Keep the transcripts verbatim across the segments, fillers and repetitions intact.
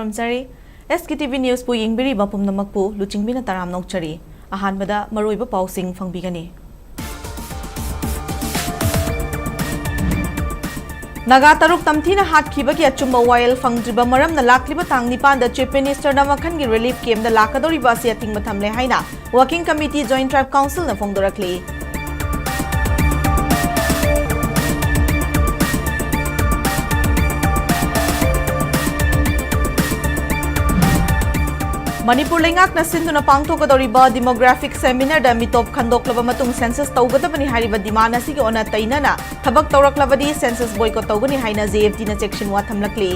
ꯊꯝꯖꯔꯤ꯫ SKTV Newsꯄꯨ ꯌꯦꯡꯕꯤꯔꯤꯕ ꯄꯨꯝꯅꯃꯛꯄꯨ ꯂꯨꯆꯤꯡꯕꯤꯅ ꯇꯔꯥꯝꯅ ꯑꯣꯛꯆꯔꯤ꯫ ꯑꯍꯥꯟꯕꯗ ꯃꯔꯨꯑꯣꯏꯕ ꯄꯥꯎꯁꯤꯡ ꯐꯪꯕꯤꯒꯅꯤ꯫ ꯅꯥꯒꯥ ꯇꯔꯨꯛ ꯇꯝꯊꯤꯅ ꯍꯥꯠꯈꯤꯕꯒꯤ ꯑꯆꯨꯝꯕ ꯋꯥꯌꯦꯜ ꯐꯪꯗ꯭ꯔꯤꯕ ꯃꯔꯝꯅ ꯂꯥꯛꯂꯤꯕ ꯇꯥꯡ ꯅꯤꯄꯥꯟꯗ Chief Ministerꯅ ꯃꯈꯟꯒꯤ relief campꯇ ꯂꯥꯛꯀꯗꯧꯔꯤꯕ ꯑꯁꯤ ꯑꯊꯤꯡꯕ ꯊꯝꯂꯦ ꯍꯥꯏꯅ Working Committee Joint Tribe Councilꯅ ꯐꯣꯡꯗꯣꯔꯛꯂꯤ꯫ Manipur ꯂꯩꯉꯥꯛꯅ ꯁꯤꯟꯗꯨꯅ ꯄꯥꯡꯊꯣꯛꯀꯗꯧꯔꯤꯕ demographic seminarꯗ ꯃꯤꯇꯣꯞ ꯈꯟꯗꯣꯛꯂꯕ ꯃꯇꯨꯡ census ꯇꯧꯒꯗꯕꯅꯤ ꯍꯥꯏꯔꯤꯕ demand ꯑꯁꯤꯒꯤ ꯑꯣꯟꯅ ꯇꯩꯅꯅ ꯊꯕꯛ ꯇꯧꯔꯛꯂꯕꯗꯤ census boycott ꯇꯧꯒꯅꯤ ꯍꯥꯏꯅ JFDꯅ ꯆꯦꯛꯁꯤꯟꯋꯥ ꯊꯝꯂꯛꯂꯤ꯫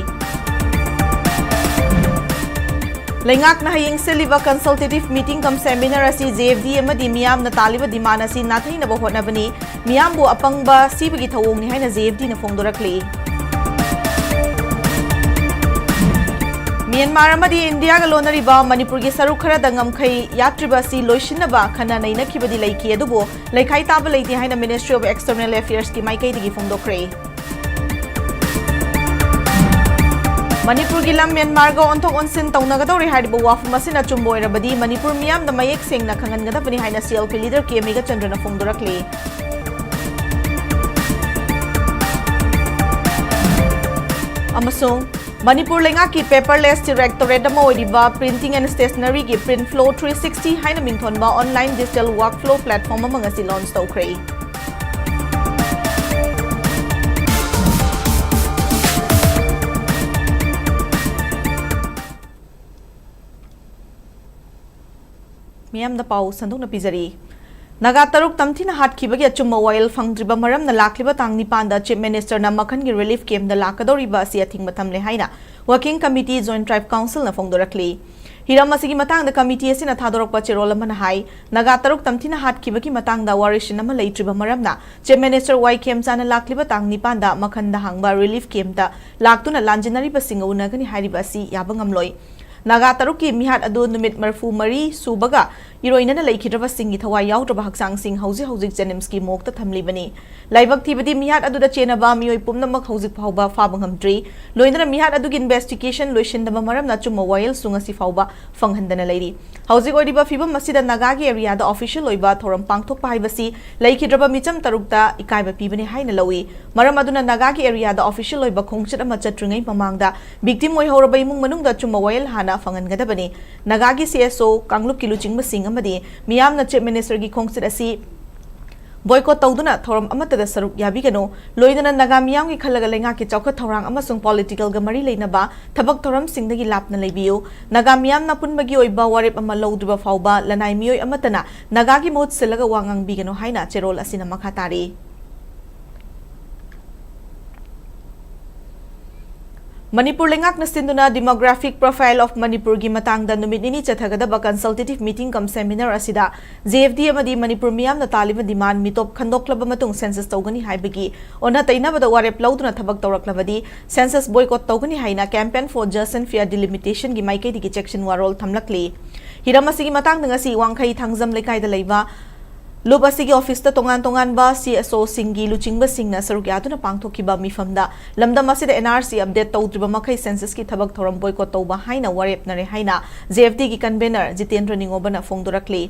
ꯂꯩꯉꯥꯛꯅ ꯍꯌꯦꯡ ꯁꯤꯜꯂꯤꯕ consultative meeting cum seminar ꯑꯁꯤ JFD ꯑꯃꯗꯤ ꯃꯤꯌꯥꯝꯅ ꯇꯥꯜꯂꯤꯕ demand ꯑꯁꯤ ꯅꯥꯊꯩꯅꯕ ꯍꯣꯠꯅꯕꯅꯤ, ꯃꯤꯌꯥꯝꯕꯨ ꯑꯄꯪꯕ ꯁꯤꯕꯒꯤ ꯊꯧꯑꯣꯡꯅꯤ ꯍꯥꯏꯅ JFDꯅ ꯐꯣꯡꯗꯣꯔꯛꯂꯤ꯫ ꯃ꯭ꯌꯥꯟꯃꯥꯔ ꯑꯃꯗꯤ ꯏꯟꯗꯤꯌꯥꯒ ꯂꯣꯟꯅꯔꯤꯕ ꯃꯅꯤꯄꯨꯔꯒꯤ ꯁꯔꯨꯛ ꯈꯔꯗ ꯉꯝꯈꯩ ꯌꯥꯠꯇ꯭ꯔꯤꯕ ꯑꯁꯤ ꯂꯣꯏꯁꯤꯟꯅꯕ ꯈꯟꯅ ꯅꯩꯅꯈꯤꯕꯗꯤ ꯂꯩꯈꯤ, ꯑꯗꯨꯕꯨ ꯂꯩꯈꯥꯏ ꯇꯥꯕ ꯂꯩꯇꯦ ꯍꯥꯏꯅ Ministry of External Affairsꯀꯤ ꯃꯥꯏꯀꯩꯗꯒꯤ ꯐꯣꯡꯗꯣꯛꯈ꯭ꯔꯦ꯫ ꯃꯅꯤꯄꯨꯔꯒꯤ ꯂꯝ ꯃ꯭ꯌꯥꯟꯃꯥꯔꯒ ꯑꯣꯟꯊꯣꯛ ꯑꯣꯟꯁꯤꯟ ꯇꯧꯅꯒꯗꯧꯔꯦ ꯍꯥꯏꯔꯤꯕ ꯋꯥꯐꯝ ꯑꯁꯤꯅ ꯑꯆꯨꯝꯕ ꯑꯣꯏꯔꯕꯗꯤ ꯃꯅꯤꯄꯨꯔ ꯃꯤꯌꯥꯝꯗ ꯃꯌꯦꯛ ꯁꯦꯡꯅ ꯈꯪꯍꯟꯒꯗꯕꯅꯤ ꯍꯥꯏꯅ CLP leader ꯀꯦ ꯃꯦꯘꯆꯟꯗ꯭ꯔꯅ ꯐꯣꯡꯗꯣꯔꯛꯂꯤ꯫ ꯑꯃꯁꯨꯡ ꯃꯅꯤꯄꯨꯔ ꯂꯩꯉꯥꯛꯀꯤ paperless directorate ꯑꯃ ꯑꯣꯏꯔꯤꯕ Printing and Stationeryꯒꯤ Print Flow three sixty ꯍꯥꯏꯅ ꯃꯤꯡꯊꯣꯟꯕ online digital workflow platform ꯑꯃ ꯉꯁꯤ launch ꯇꯧꯈ꯭ꯔꯦ꯫ ꯃꯤꯌꯥꯝꯗ ꯄꯥꯎ ꯁꯟꯗꯣꯛꯅ ꯄꯤꯖꯔꯤ꯫ ꯅꯥꯒꯥ ꯇꯔꯨꯛ ꯇꯝꯊꯤꯅ ꯍꯥꯠꯈꯤꯕꯒꯤ ꯑꯆꯨꯝꯕ ꯋꯥꯌꯦꯜ ꯐꯪꯗ꯭ꯔꯤꯕ ꯃꯔꯝꯅ ꯂꯥꯛꯂꯤꯕ ꯇꯥꯡ ꯅꯤꯄꯥꯟꯗ Chief Ministerꯅ ꯃꯈꯟꯒꯤ relief campꯇ ꯂꯥꯛꯀꯗꯧꯔꯤꯕ ꯑꯁꯤ ꯑꯊꯤꯡꯕ ꯊꯝꯂꯦ ꯍꯥꯏꯅ Working Committee Joint Tribe Councilꯅ ꯐꯣꯡꯗꯣꯔꯛꯂꯤ꯫ ꯍꯤꯔꯝ ꯑꯁꯤꯒꯤ ꯃꯇꯥꯡꯗ committee ꯑꯁꯤꯅ ꯊꯥꯗꯣꯔꯛꯄ ꯆꯦꯔꯣꯜ ꯑꯃꯅ ꯍꯥꯏ, ꯅꯥꯒꯥ ꯇꯔꯨꯛ ꯇꯝꯊꯤꯅ ꯍꯥꯠꯈꯤꯕꯒꯤ ꯃꯇꯥꯡꯗ ꯋꯥꯔꯤꯁꯤꯟ ꯑꯃ ꯂꯩꯇ꯭ꯔꯤꯕ ꯃꯔꯝꯅ Chief Minister ꯋꯥꯏ ꯈꯦꯝꯆꯥꯅ ꯂꯥꯛꯂꯤꯕ ꯇꯥꯡ ꯅꯤꯄꯥꯟꯗ ꯃꯈꯟꯗ ꯍꯥꯡꯕ relief campꯇ ꯂꯥꯛꯇꯨꯅ ꯂꯥꯟꯖꯦꯟꯅꯔꯤꯕꯁꯤꯡꯒ ꯎꯅꯒꯅꯤ ꯍꯥꯏꯔꯤꯕ ꯑꯁꯤ ꯌꯥꯕ ꯉꯝꯂꯣꯏ꯫ ꯅꯥꯒꯥ ꯇꯔꯨꯛꯀꯤ ꯃꯤꯍꯥꯠ ꯑꯗꯨ ꯅꯨꯃꯤꯠ ꯃꯔꯤꯐꯨ ꯃꯔꯤ ꯁꯨꯕꯒ ꯏꯔꯣꯏꯅꯅ ꯂꯩꯈꯤꯗ꯭ꯔꯕꯁꯤꯡꯒꯤ ꯊꯋꯥꯏ ꯌꯥꯎꯗ꯭ꯔꯕ ꯍꯛꯆꯥꯡꯁꯤꯡ ꯍꯧꯖꯤꯛ ꯍꯧꯖꯤꯛ ꯖꯦꯅꯤꯝꯁꯀꯤ ꯃꯣꯔꯒꯇ ꯊꯝꯂꯤꯕꯅꯤ꯫ ꯂꯥꯏꯕꯛ ꯊꯤꯕꯗꯤ ꯃꯤꯍꯥꯠ ꯑꯗꯨꯗ ꯆꯦꯟꯅꯕ ꯃꯤꯑꯣꯏ ꯄꯨꯝꯅꯃꯛ ꯍꯧꯖꯤꯛ ꯐꯥꯎꯕ ꯐꯥꯕ ꯉꯝꯗ꯭ꯔꯤ꯫ ꯂꯣꯏꯅꯅ ꯃꯤꯍꯥꯠ ꯑꯗꯨꯒꯤ ꯏꯟꯚꯦꯁꯇꯤꯒꯦꯁꯟ ꯂꯣꯏꯁꯤꯟꯗꯕ ꯃꯔꯝꯅ ꯑꯆꯨꯝꯕ ꯋꯥꯌꯦꯜꯁꯨ ꯉꯁꯤ ꯐꯥꯎꯕ ꯐꯪꯍꯟꯗꯅ ꯂꯩꯔꯤ꯫ ꯍꯧꯖꯤꯛ ꯑꯣꯏꯔꯤꯕ ꯐꯤꯕꯝ ꯑꯁꯤꯗ ꯅꯥꯒꯥꯒꯤ ꯑꯦꯔꯤꯌꯥꯗ ꯑꯣꯐꯤꯁꯤꯌꯦꯜ ꯑꯣꯏꯕ ꯊꯧꯔꯝ ꯄꯥꯡꯊꯣꯛꯄ ꯍꯥꯏꯕꯁꯤ ꯂꯩꯈꯤꯗ꯭ꯔꯕ ꯃꯤꯆꯝ ꯇꯔꯨꯛꯇ ꯏꯀꯥꯏꯕ ꯄꯤꯕꯅꯤ ꯍꯥꯏꯅ ꯂꯧꯏ꯫ ꯃꯔꯝ ꯑꯗꯨꯅ ꯅꯥꯒꯥꯒꯤ ꯑꯦꯔꯤꯌꯥꯗ ꯑꯣꯐꯤꯁꯤꯌꯦꯜ ꯑꯣꯏꯕ ꯈꯣꯡꯆꯠ ꯑꯃ ꯆꯠꯇ꯭ꯔꯤꯉꯩ ꯃꯃꯥꯡꯗ ꯚꯤꯛꯇꯤꯝ ꯑꯣꯏꯍꯧꯔꯕ ꯏꯃꯨꯡ ꯃꯅꯨꯡꯗ ꯑꯆꯨꯝꯕ ꯋꯥꯌꯦꯜ ꯍꯥꯟꯅ ꯐꯪꯍꯟꯒꯗꯕꯅꯤ꯫ ꯅꯥꯒꯥꯒꯤ ꯁꯤ ꯑꯦꯁ ꯑꯣ ꯀꯥꯡꯂꯨꯞꯀꯤ ꯂꯨꯆꯤꯡꯕꯁꯤꯡ ꯑꯃꯗꯤ ꯃꯤꯌꯥꯝꯅ ꯆꯤꯐ ꯃꯤꯅꯤꯁꯇꯔꯒꯤ ꯈꯣꯡꯆꯠ ꯑꯁꯤ ꯕꯣꯏꯀꯣꯠ ꯇꯧꯗꯨꯅ ꯊꯧꯔꯝ ꯑꯃꯠꯇꯗ ꯁꯔꯨꯛ ꯌꯥꯕꯤꯒꯅꯨ꯫ ꯂꯣꯏꯅꯅ ꯅꯥꯒꯥ ꯃꯤꯌꯥꯝꯒꯤ ꯈꯜꯂꯒ ꯂꯩꯉꯥꯛꯀꯤ ꯆꯥꯎꯈꯠ ꯊꯧꯔꯥꯡ ꯑꯃꯁꯨꯡ ꯄꯣꯂꯤꯇꯤꯀꯦꯜꯒ ꯃꯔꯤ ꯂꯩꯅꯕ ꯊꯕꯛ ꯊꯧꯔꯝꯁꯤꯡꯗꯒꯤ ꯂꯥꯞꯅ ꯂꯩꯕꯤꯌꯨ꯫ ꯅꯥꯒꯥ ꯃꯤꯌꯥꯝꯅ ꯑꯄꯨꯟꯕꯒꯤ ꯑꯣꯏꯕ ꯋꯥꯔꯦꯞ ꯑꯃ ꯂꯧꯗ꯭ꯔꯤꯕ ꯐꯥꯎꯕ ꯂꯅꯥꯏ ꯃꯤꯑꯣꯏ ꯑꯃꯠꯇꯅ ꯅꯥꯒꯥꯒꯤ ꯃꯍꯨꯠ ꯁꯤꯜꯂꯒ ꯋꯥ ꯉꯥꯡꯕꯤꯒꯅꯨ ꯍꯥꯏꯅ ꯆꯦꯔꯣꯜ ꯑꯁꯤꯅ ꯃꯈꯥ ꯇꯥꯔꯤ꯫ ꯃꯅꯤꯄꯨꯔ ꯂꯩꯉꯥꯛꯅ ꯁꯤꯟꯗꯨꯅ Demographic Profile of ꯃꯅꯤꯄꯨꯔꯒꯤ ꯃꯇꯥꯡꯗ ꯅꯨꯃꯤꯠ ꯅꯤꯅꯤ ꯆꯠꯊꯒꯗꯕ consultative meeting cum seminar ꯑꯁꯤꯗ ꯖꯦ ꯑꯦꯐ ꯗꯤ ꯑꯃꯗꯤ ꯃꯅꯤꯄꯨꯔ ꯃꯤꯌꯥꯝꯅ ꯇꯥꯜꯂꯤꯕ ꯗꯤꯃꯥꯟ ꯃꯤꯇꯣꯞ ꯈꯟꯗꯣꯛꯂꯕ ꯃꯇꯨꯡ ꯁꯦꯟꯁꯁ ꯇꯧꯒꯅꯤ ꯍꯥꯏꯕꯒꯤ ꯑꯣꯟꯅ ꯇꯩꯅꯕꯗ ꯋꯥꯔꯦꯞ ꯂꯧꯗꯨꯅ ꯊꯕꯛ ꯇꯧꯔꯛꯂꯕꯗꯤ ꯁꯦꯟꯁꯁ ꯕꯣꯏꯀꯣꯠ ꯇꯧꯒꯅꯤ ꯍꯥꯏꯅ Campaign for Just and Fair Delimitation ꯒꯤ ꯃꯥꯏꯀꯩꯗꯒꯤ ꯆꯦꯛꯁꯤꯟ ꯋꯥꯔꯣꯜ ꯊꯝꯂꯛꯂꯤ꯫ ꯍꯤꯔꯝ ꯑꯁꯤꯒꯤ ꯃꯇꯥꯡꯗ ꯉꯁꯤ ꯋꯥꯡꯈꯩ ꯊꯥꯡꯖꯝ ꯂꯩꯀꯥꯏꯗ ꯂꯩꯕ ꯂꯨꯞ ꯑꯁꯤꯒꯤ ꯑꯣꯐꯤꯁꯇ ꯇꯣꯉꯥꯟ ꯇꯣꯉꯥꯟꯕ ꯁꯤ ꯑꯦꯁ ꯑꯣꯁꯤꯡꯒꯤ ꯂꯨꯆꯤꯡꯕꯁꯤꯡꯅ ꯁꯔꯨꯛ ꯌꯥꯗꯨꯅ ꯄꯥꯡꯊꯣꯛꯈꯤꯕ ꯃꯤꯐꯝꯗ ꯂꯝꯗꯝ ꯑꯁꯤꯗ ꯑꯦꯟ ꯑꯥꯔ ꯁꯤ ꯑꯞꯗꯦꯠ ꯇꯧꯗ꯭ꯔꯤꯕ ꯃꯈꯩ ꯁꯦꯟꯁꯁꯀꯤ ꯊꯕꯛ ꯊꯧꯔꯝ ꯕꯣꯏꯀꯣꯠ ꯇꯧꯕ ꯍꯥꯏꯅ ꯋꯥꯔꯦꯞꯅꯔꯦ ꯍꯥꯏꯅ ꯖꯦ ꯑꯦꯐ ꯗꯤꯒꯤ ꯀꯟꯚꯦꯅꯔ ꯖꯤꯇꯦꯟꯗ꯭ꯔ ꯅꯤꯉꯣꯕꯅ ꯐꯣꯡꯗꯣꯔꯛꯂꯤ꯫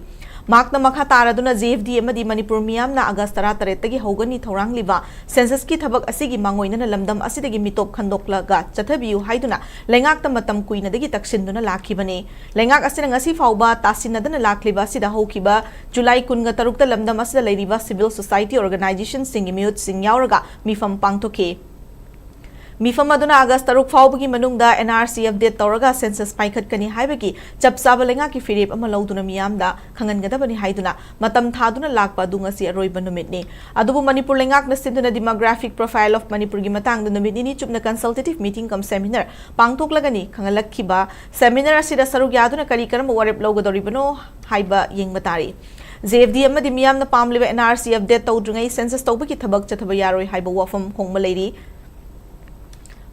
ꯃꯍꯥꯛꯅ ꯃꯈꯥ ꯇꯥꯔꯗꯨꯅ ꯖꯦ ꯑꯦꯐ ꯗꯤ ꯑꯃꯗꯤ ꯃꯅꯤꯄꯨꯔ ꯃꯤꯌꯥꯝꯅ ꯑꯥꯒꯁ ꯇꯔꯥꯇꯔꯦꯠꯇꯒꯤ ꯍꯧꯒꯅꯤ ꯊꯧꯔꯥꯡꯂꯤꯕ ꯁꯦꯟꯁꯁꯀꯤ ꯊꯕꯛ ꯑꯁꯤꯒꯤ ꯃꯥꯡꯑꯣꯏꯅꯅ ꯂꯝꯗꯝ ꯑꯁꯤꯗꯒꯤ ꯃꯤꯇꯣꯞ ꯈꯟꯗꯣꯛꯂꯒ ꯆꯠꯊꯕꯤꯌꯨ ꯍꯥꯏꯗꯨꯅ ꯂꯩꯉꯥꯛꯇ ꯃꯇꯝ ꯀꯨꯏꯅꯗꯒꯤ ꯇꯛꯁꯤꯟꯗꯨꯅ ꯂꯥꯛꯈꯤꯕꯅꯤ꯫ ꯂꯩꯉꯥꯛ ꯑꯁꯤꯅ ꯉꯁꯤ ꯐꯥꯎꯕ ꯇꯥꯁꯤꯟꯅꯗꯅ ꯂꯥꯛꯂꯤꯕ ꯑꯁꯤꯗ ꯍꯧꯈꯤꯕ ꯖꯨꯂꯥꯏ ꯀꯨꯟꯒ ꯇꯔꯨꯛꯇ ꯂꯝꯗꯝ ꯑꯁꯤꯗ ꯂꯩꯔꯤꯕ civil society organizationꯁꯤꯡꯒꯤ ꯃꯤꯍꯨꯠꯁꯤꯡ ꯌꯥꯎꯔꯒ ꯃꯤꯐꯝ ꯄꯥꯡꯊꯣꯛꯈꯤ꯫ ꯃꯤꯐꯝ ꯑꯗꯨꯅ ꯑꯥꯒꯁ ꯇꯔꯨꯛ ꯐꯥꯎꯕꯒꯤ ꯃꯅꯨꯡꯗ ꯑꯦꯟ ꯑꯥꯔ ꯁꯤ ꯑꯞꯗꯦꯠ ꯇꯧꯔꯒ ꯁꯦꯟꯁꯁ ꯄꯥꯏꯈꯠꯀꯅꯤ ꯍꯥꯏꯕꯒꯤ ꯆꯞ ꯆꯥꯕ ꯂꯩꯉꯥꯛꯀꯤ ꯐꯤꯔꯦꯞ ꯑꯃ ꯂꯧꯗꯨꯅ ꯃꯤꯌꯥꯝꯗ ꯈꯪꯍꯟꯒꯗꯕꯅꯤ ꯍꯥꯏꯗꯨꯅ ꯃꯇꯝ ꯊꯥꯗꯨꯅ ꯂꯥꯛꯄ ꯑꯗꯨ ꯉꯁꯤ ꯑꯔꯣꯏꯕ ꯅꯨꯃꯤꯠꯅꯤ꯫ ꯑꯗꯨꯕꯨ ꯃꯅꯤꯄꯨꯔ ꯂꯩꯉꯥꯛꯅ ꯁꯤꯟꯗꯨꯅ Demographic Profile of ꯃꯅꯤꯄꯨꯔꯒꯤ ꯃꯇꯥꯡꯗ ꯅꯨꯃꯤꯠ ꯅꯤꯅꯤ ꯆꯨꯞꯅ consultative meeting cum seminar ꯄꯥꯡꯊꯣꯛꯂꯒꯅꯤ ꯈꯪꯍꯜꯂꯛꯈꯤꯕ꯫ ꯁꯦꯃꯤꯅꯥꯔ ꯑꯁꯤꯗ ꯁꯔꯨꯛ ꯌꯥꯗꯨꯅ ꯀꯔꯤ ꯀꯔꯝꯕ ꯋꯥꯔꯦꯞ ꯂꯧꯒꯗꯧꯔꯤꯕꯅꯣ ꯍꯥꯏꯕ ꯌꯦꯡꯕ ꯇꯥꯔꯤ꯫ ꯖꯦ ꯑꯦꯐ ꯗꯤ ꯑꯃꯗꯤ ꯃꯤꯌꯥꯝꯅ ꯄꯥꯝꯂꯤꯕ ꯑꯦꯟ ꯑꯥꯔ ꯁꯤ ꯑꯞꯗꯦꯠ ꯇꯧꯗ꯭ꯔꯤꯉꯩ ꯁꯦꯟꯁꯁ ꯇꯧꯕꯒꯤ ꯊꯕꯛ ꯆꯠꯊꯕ ꯌꯥꯔꯣꯏ ꯍꯥꯏꯕ ꯋꯥꯐꯝ ꯍꯣꯡꯕ ꯂꯩꯔꯤ꯫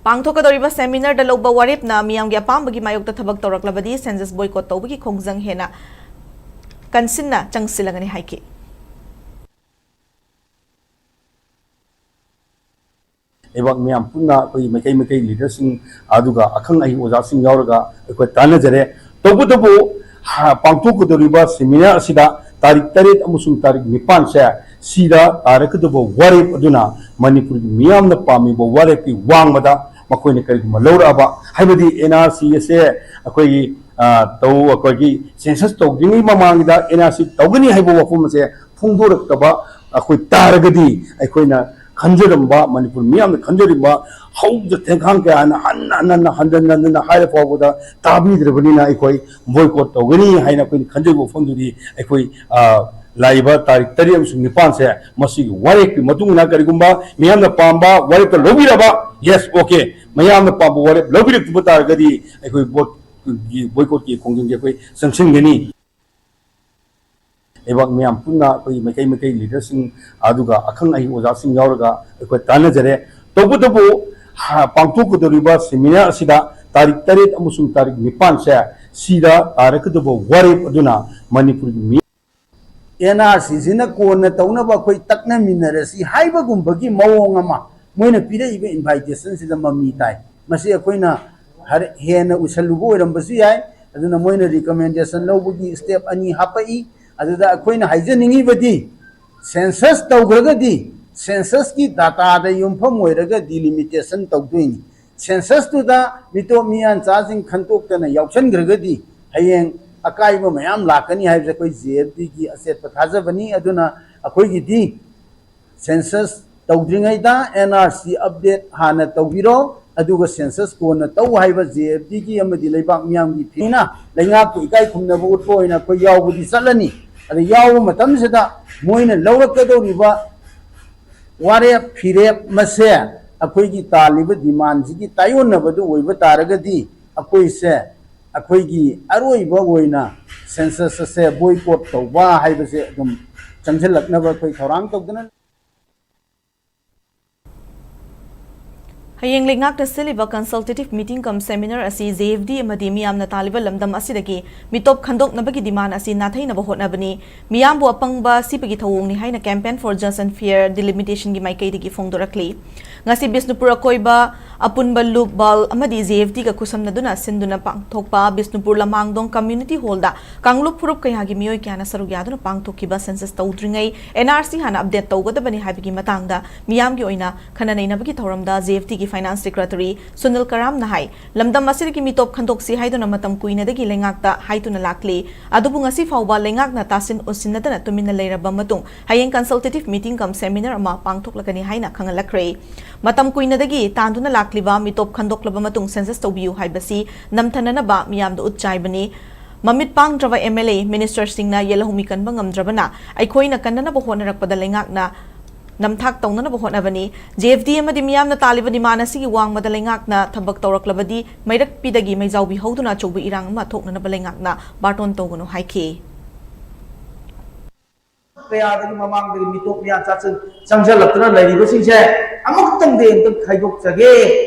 ꯄꯥꯡꯊꯣꯛꯀꯗꯧꯔꯤꯕ ꯁꯦꯃꯤꯅꯥꯔꯗ ꯂꯧꯕ ꯋꯥꯔꯦꯞꯅ ꯃꯤꯌꯥꯝꯒꯤ ꯑꯄꯥꯝꯕꯒꯤ ꯃꯥꯌꯣꯛꯇ ꯊꯕꯛ ꯇꯧꯔꯛꯂꯕꯗꯤ ꯁꯦꯟꯁꯁ ꯕꯣꯏꯀꯣꯠ ꯇꯧꯕꯒꯤ ꯈꯣꯡꯖꯪ ꯍꯦꯟꯅ ꯀꯟꯁꯤꯟꯅ ꯆꯪꯁꯤꯜꯂꯒꯅꯤ ꯍꯥꯏꯈꯤ꯫ ꯂꯩꯕꯥꯛ ꯃꯤꯌꯥꯝ ꯄꯨꯟꯅ ꯑꯩꯈꯣꯏꯒꯤ ꯃꯩꯇꯩ ꯃꯩꯇꯩ ꯂꯤꯗꯔꯁꯤꯡ, ꯑꯗꯨꯒ ꯑꯈꯪ ꯑꯍꯩ ꯑꯣꯖꯥꯁꯤꯡ ꯌꯥꯎꯔꯒ ꯑꯩꯈꯣꯏ ꯇꯥꯟꯅꯖꯔꯦ꯫ ꯇꯧꯕꯇꯕꯨ ꯄꯥꯡꯊꯣꯛꯀꯗꯧꯔꯤꯕ ꯁꯦꯃꯤꯅꯥꯔ ꯑꯁꯤꯗ ꯇꯥꯔꯤꯛ ꯇꯔꯦꯠ ꯑꯃꯁꯨꯡ ꯇꯥꯔꯤꯛ ꯅꯤꯄꯥꯟꯁꯦ, ꯁꯤꯗ ꯇꯥꯔꯛꯀꯗꯕ ꯋꯥꯔꯦꯞ ꯑꯗꯨꯅ ꯃꯅꯤꯄꯨꯔꯒꯤ ꯃꯤꯌꯥꯝꯅ ꯄꯥꯝꯃꯤꯕ ꯋꯥꯔꯦꯞꯀꯤ ꯋꯥꯡꯃꯗ ꯃꯈꯣꯏꯅ ꯀꯔꯤꯒꯨꯝꯕ ꯂꯧꯔꯛꯑꯕ, ꯍꯥꯏꯕꯗꯤ ꯑꯦꯟ ꯑꯥꯔ ꯁꯤ ꯑꯁꯦ ꯑꯩꯈꯣꯏꯒꯤ ꯇꯧ ꯑꯩꯈꯣꯏꯒꯤ ꯁꯦꯟꯁꯁ ꯇꯧꯗ꯭ꯔꯤꯉꯩ ꯃꯃꯥꯡꯗ ꯑꯦꯟ ꯑꯥꯔ ꯁꯤ ꯇꯧꯒꯅꯤ ꯍꯥꯏꯕ ꯋꯥꯐꯝ ꯑꯁꯦ ꯐꯣꯡꯗꯣꯔꯛꯇꯕ ꯑꯩꯈꯣꯏ ꯇꯥꯔꯒꯗꯤ, ꯑꯩꯈꯣꯏꯅ ꯈꯟꯖꯔꯝꯕ, ꯃꯅꯤꯄꯨꯔ ꯃꯤꯌꯥꯝꯅ ꯈꯟꯖꯔꯤꯕ ꯍꯧꯖ ꯊꯦꯡꯈꯥꯡ ꯀꯌꯥꯅ ꯍꯟꯅ ꯍꯟꯅ ꯍꯟꯖꯟ ꯍꯟꯖꯟꯅ ꯍꯥꯏꯔ ꯐꯥꯎꯕꯗ ꯇꯥꯕꯤꯗ꯭ꯔꯕꯅꯤꯅ ꯑꯩꯈꯣꯏ ꯕꯣꯏꯀꯣꯠ ꯇꯧꯒꯅꯤ ꯍꯥꯏꯅ ꯑꯩꯈꯣꯏꯅ ꯈꯟꯖꯕ ꯋꯥꯐꯝꯗꯨꯗꯤ ꯑꯩꯈꯣꯏ ꯂꯥꯛꯏꯕ ꯇꯥꯔꯤꯛ ꯇꯔꯦꯠ ꯑꯃꯁꯨꯡ ꯅꯤꯄꯥꯟꯁꯦ ꯃꯁꯤꯒꯤ ꯋꯥꯔꯦꯞꯀꯤ ꯃꯇꯨꯡ ꯏꯟꯅ ꯀꯔꯤꯒꯨꯝꯕ ꯃꯤꯌꯥꯝꯅ ꯄꯥꯝꯕ ꯋꯥꯔꯦꯞꯇ ꯂꯧꯕꯤꯔꯕ, ꯌꯦꯁ, ꯑꯣꯀꯦ, ꯃꯌꯥꯝꯅ ꯄꯥꯝꯕ ꯋꯥꯔꯦꯞ ꯂꯧꯕꯤꯔꯛꯇꯕ ꯇꯥꯔꯒꯗꯤ ꯑꯩꯈꯣꯏ ꯕꯣꯠꯀꯤ ꯕꯣꯏꯀꯣꯠꯀꯤ ꯈꯣꯡꯖꯪꯁꯦ ꯑꯩꯈꯣꯏ ꯆꯪꯁꯤꯟꯒꯅꯤ꯫ ꯂꯩꯕꯥꯛ ꯃꯤꯌꯥꯝ ꯄꯨꯟꯅ ꯑꯩꯈꯣꯏꯒꯤ ꯃꯩꯇꯩ ꯃꯩꯇꯩ ꯂꯤꯗꯔꯁꯤꯡ ꯑꯗꯨꯒ ꯑꯈꯪ ꯑꯍꯩ ꯑꯣꯖꯥꯁꯤꯡ ꯌꯥꯎꯔꯒ ꯑꯩꯈꯣꯏ ꯇꯥꯟꯅꯖꯔꯦ꯫ ꯇꯧꯕꯇꯕꯨ ꯄꯥꯡꯊꯣꯛꯀꯗꯧꯔꯤꯕ ꯁꯦꯃꯤꯅꯥꯔ ꯑꯁꯤꯗ ꯇꯥꯔꯤꯛ ꯇꯔꯦꯠ ꯑꯃꯁꯨꯡ ꯇꯥꯔꯤꯛ ꯅꯤꯄꯥꯟꯁꯦ, ꯁꯤꯗ ꯇꯥꯔꯛꯀꯗꯕ ꯋꯥꯔꯦꯞ ꯑꯗꯨꯅ ꯃꯅꯤꯄꯨꯔꯒꯤ ꯃꯤ ꯑꯦꯟ ꯑꯥꯔ ꯁꯤꯁꯤꯅ ꯀꯣꯟꯅ ꯇꯧꯅꯕ ꯑꯩꯈꯣꯏ ꯇꯛꯅꯃꯤꯟꯅꯔꯁꯤ ꯍꯥꯏꯕꯒꯨꯝꯕꯒꯤ ꯃꯑꯣꯡ ꯑꯃ ꯃꯣꯏꯅ ꯄꯤꯔꯛꯏꯕ ꯏꯟꯚꯥꯏꯇꯦꯁꯟꯁꯤꯗ ꯃꯃꯤ ꯇꯥꯏ꯫ ꯃꯁꯤ ꯑꯩꯈꯣꯏꯅ ꯍꯔ-, ꯍꯦꯟꯅ ꯎꯁꯜꯂꯨꯕ ꯑꯣꯏꯔꯝꯕꯁꯨ ꯌꯥꯏ꯫ ꯑꯗꯨꯅ ꯃꯣꯏꯅ ꯔꯤꯀꯃꯦꯟꯗꯦꯁꯟ ꯂꯧꯕꯒꯤ ꯁ꯭ꯇꯦꯞ ꯑꯅꯤ ꯍꯥꯞꯄꯛꯏ꯫ ꯑꯗꯨꯗ ꯑꯩꯈꯣꯏꯅ ꯍꯥꯏꯖꯅꯤꯡꯉꯤꯕꯗꯤ, ꯁꯦꯟꯁꯁ ꯇꯧꯈ꯭ꯔꯒꯗꯤ ꯁꯦꯟꯁꯁꯀꯤ ꯗꯥꯇꯥꯗ ꯌꯨꯝꯐꯝ ꯑꯣꯏꯔꯒ ꯗꯤꯂꯤꯃꯤꯇꯦꯁꯟ ꯇꯧꯗꯣꯏꯅꯤ꯫ ꯁꯦꯟꯁꯁꯇꯨꯗ ꯃꯤꯇꯣꯞ ꯃꯤꯌꯥꯟꯆꯥꯁꯤꯡ ꯈꯟꯇꯣꯛꯇꯅ ꯌꯥꯎꯁꯟꯈ꯭ꯔꯒꯗꯤ ꯍꯌꯦꯡ ꯑꯀꯥꯏꯕ ꯃꯌꯥꯝ ꯂꯥꯛꯀꯅꯤ ꯍꯥꯏꯕꯁꯦ ꯑꯩꯈꯣꯏ ꯖꯦ ꯑꯦꯐ ꯗꯤꯒꯤ ꯑꯆꯦꯠꯄ ꯊꯥꯖꯕꯅꯤ꯫ ꯑꯗꯨꯅ ꯑꯩꯈꯣꯏꯒꯤꯗꯤ ꯁꯦꯟꯁꯁ ꯇꯧꯗ꯭ꯔꯤꯉꯩꯗ ꯑꯦꯟ ꯑꯥꯔ ꯁꯤ ꯑꯞꯗꯦꯠ ꯍꯥꯟꯅ ꯇꯧꯕꯤꯔꯣ, ꯑꯗꯨꯒ ꯁꯦꯟꯁꯁ ꯀꯣꯟꯅ ꯇꯧ ꯍꯥꯏꯕ ꯖꯦ ꯑꯦꯐ ꯗꯤꯒꯤ ꯑꯃꯗꯤ ꯂꯩꯕꯥꯛ ꯃꯤꯌꯥꯝꯒꯤ ꯐꯤꯅ ꯂꯩꯉꯥꯛꯄꯨ ꯏꯀꯥꯏ ꯈꯨꯝꯅꯕ ꯎꯠꯄ ꯑꯣꯏꯅ ꯑꯩꯈꯣꯏ ꯌꯥꯎꯕꯗꯤ ꯆꯠꯂꯅꯤ꯫ ꯑꯗ ꯌꯥꯎꯕ ꯃꯇꯝꯁꯤꯗ ꯃꯣꯏꯅ ꯂꯧꯔꯛꯀꯗꯧꯔꯤꯕ ꯋꯥꯔꯦꯞ ꯐꯤꯔꯦꯞ ꯃꯁꯦ ꯑꯩꯈꯣꯏꯒꯤ ꯇꯥꯜꯂꯤꯕ ꯗꯤꯃꯥꯟꯁꯤꯒꯤ ꯇꯥꯏꯑꯣꯟꯅꯕꯗꯨ ꯑꯣꯏꯕ ꯇꯥꯔꯒꯗꯤ ꯑꯩꯈꯣꯏꯁꯦ ꯑꯩꯈꯣꯏꯒꯤ ꯑꯔꯣꯏꯕ ꯑꯣꯏꯅ ꯁꯦꯟꯁꯁ ꯑꯁꯦ ꯕꯣꯏꯀꯣꯠ ꯇꯧꯕ ꯍꯥꯏꯕꯁꯦ ꯑꯗꯨꯝ ꯆꯪꯁꯤꯜꯂꯛꯅꯕ ꯑꯩꯈꯣꯏ ꯊꯧꯔꯥꯡ ꯇꯧꯗꯨꯅ ꯍꯌꯦꯡ ꯂꯩꯉꯥꯛꯅ ꯁꯤꯜꯂꯤꯕ consultative meeting cum seminar ꯑꯁꯤ J F D ꯑꯃꯗꯤ ꯃꯤꯌꯥꯝꯅ ꯇꯥꯜꯂꯤꯕ ꯂꯝꯗꯝ ꯑꯁꯤꯗꯒꯤ ꯃꯤꯇꯣꯞ ꯈꯟꯗꯣꯛꯅꯕꯒꯤ demand ꯑꯁꯤ ꯅꯥꯊꯩꯅꯕ ꯍꯣꯠꯅꯕꯅꯤ꯫ ꯃꯤꯌꯥꯝꯕꯨ ꯑꯄꯪꯕ ꯁꯤꯕꯒꯤ ꯊꯧꯑꯣꯡꯅꯤ ꯍꯥꯏꯅ Campaign for Just and Fair Delimitation ꯒꯤ ꯃꯥꯏꯀꯩꯗꯒꯤ ꯐꯣꯡꯗꯣꯔꯛꯂꯤ꯫ ꯉꯁꯤ ꯕꯤꯁꯅꯨꯄꯨꯔ ꯑꯀꯣꯏꯕ ꯑꯄꯨꯟꯕ ꯂꯨꯞ ꯕꯥꯜ ꯑꯃꯗꯤ J F D ꯒ ꯈꯨꯠꯁꯝꯅꯗꯨꯅ ꯁꯤꯟꯗꯨꯅ ꯄꯥꯡꯊꯣꯛꯄ ꯕꯤꯁꯅꯨꯄꯨꯔ ꯂꯃꯥꯡꯗꯣꯡ community hall ꯗ ꯀꯥꯡꯂꯨꯞ ꯐꯨꯔꯨꯞ ꯀꯌꯥꯒꯤ ꯃꯤꯑꯣꯏ ꯀꯌꯥꯅ ꯁꯔꯨꯛ ꯌꯥꯗꯨꯅ ꯄꯥꯡꯊꯣꯛꯈꯤꯕ census ꯇꯧꯗ꯭ꯔꯤꯉꯩ N R C ꯍꯥꯟꯅ update ꯇꯧꯒꯗꯕꯅꯤ ꯍꯥꯏꯕꯒꯤ ꯃꯇꯥꯡꯗ ꯃꯤꯌꯥꯝꯒꯤ ꯑꯣꯏꯅ ꯈꯟꯅ ꯅꯩꯅꯕꯒꯤ ꯊꯧꯔꯝꯗ J F D ꯒꯤ Finance Secretary ꯁꯨꯅꯤꯜ ꯀꯔꯥꯝꯅ ꯍꯥꯏ, ꯂꯝꯗꯝ ꯑꯁꯤꯗꯒꯤ ꯃꯤꯇꯣꯞ ꯈꯟꯗꯣꯛꯁꯤ ꯍꯥꯏꯗꯨꯅ ꯃꯇꯝ ꯀꯨꯏꯅꯗꯒꯤ ꯂꯩꯉꯥꯛꯇ ꯍꯥꯏꯗꯨꯅ ꯂꯥꯛꯂꯤ꯫ ꯑꯗꯨꯕꯨ ꯉꯁꯤ ꯐꯥꯎꯕ ꯂꯩꯉꯥꯛꯅ ꯇꯥꯁꯤꯟ ꯎꯁꯤꯟꯅꯗꯅ ꯇꯨꯃꯤꯟꯅ ꯂꯩꯔꯕ ꯃꯇꯨꯡ ꯍꯌꯦꯡ consultative meeting cum seminar ꯑꯃ ꯄꯥꯡꯊꯣꯛꯂꯒꯅꯤ ꯍꯥꯏꯅ ꯈꯪꯍꯜꯂꯛꯈ꯭ꯔꯦ꯫ ꯃꯇꯝ ꯀꯨꯏꯅꯗꯒꯤ ꯇꯥꯟꯗꯨꯅ ꯂꯥꯛꯂꯤꯕ ꯃꯤꯇꯣꯞ ꯈꯟꯗꯣꯛꯂꯕ ꯃꯇꯨꯡ census ꯇꯧꯕꯤꯌꯨ ꯍꯥꯏꯕꯁꯤ ꯅꯝꯊꯅꯅꯕ ꯃꯤꯌꯥꯝꯗ ꯎꯠꯆꯥꯏꯕꯅꯤ꯫ ꯃꯃꯤꯠ ꯄꯥꯡꯗ꯭ꯔꯕ M L A, minister ꯁꯤꯡꯅ ꯌꯦꯜꯍꯧꯃꯤ ꯀꯟꯕ ꯉꯝꯗ꯭ꯔꯕꯅ ꯑꯩꯈꯣꯏꯅ ꯀꯟꯅꯅꯕ ꯍꯣꯠꯅꯔꯛꯄꯗ ꯂꯩꯉꯥꯛꯅ ꯅꯝꯊꯥꯛ ꯇꯧꯅꯅꯕ ꯍꯣꯠꯅꯕꯅꯤ꯫ J F D ꯑꯃꯗꯤ ꯃꯤꯌꯥꯝꯅ ꯇꯥꯜꯂꯤꯕ demand ꯑꯁꯤꯒꯤ ꯋꯥꯡꯃꯗ ꯂꯩꯉꯥꯛꯅ ꯊꯕꯛ ꯇꯧꯔꯛꯂꯕꯗꯤ ꯃꯩꯔꯛꯄꯤꯗꯒꯤ ꯃꯩꯖꯥꯎꯕꯤ ꯍꯧꯗꯨꯅ ꯑꯆꯧꯕ ꯏꯔꯥꯡ ꯑꯃ ꯊꯣꯛꯅꯅꯕ ꯂꯩꯉꯥꯛꯅ ꯕꯥꯔꯇꯣꯟ ꯇꯧꯒꯅꯨ ꯍꯥꯏꯈꯤ꯫ ꯀꯌꯥꯗꯒꯤ ꯃꯃꯥꯡꯗꯒꯤ ꯃꯤꯇꯣꯞ ꯃꯤꯌꯥ ꯆꯥꯁꯤꯟ ꯆꯪꯁꯤꯜꯂꯛꯇꯨꯅ ꯂꯩꯔꯤꯕꯁꯤꯡꯁꯦ ꯑꯃꯨꯛꯇꯪꯗꯤ ꯑꯝꯇꯪ ꯈꯥꯏꯗꯣꯛꯆꯒꯦ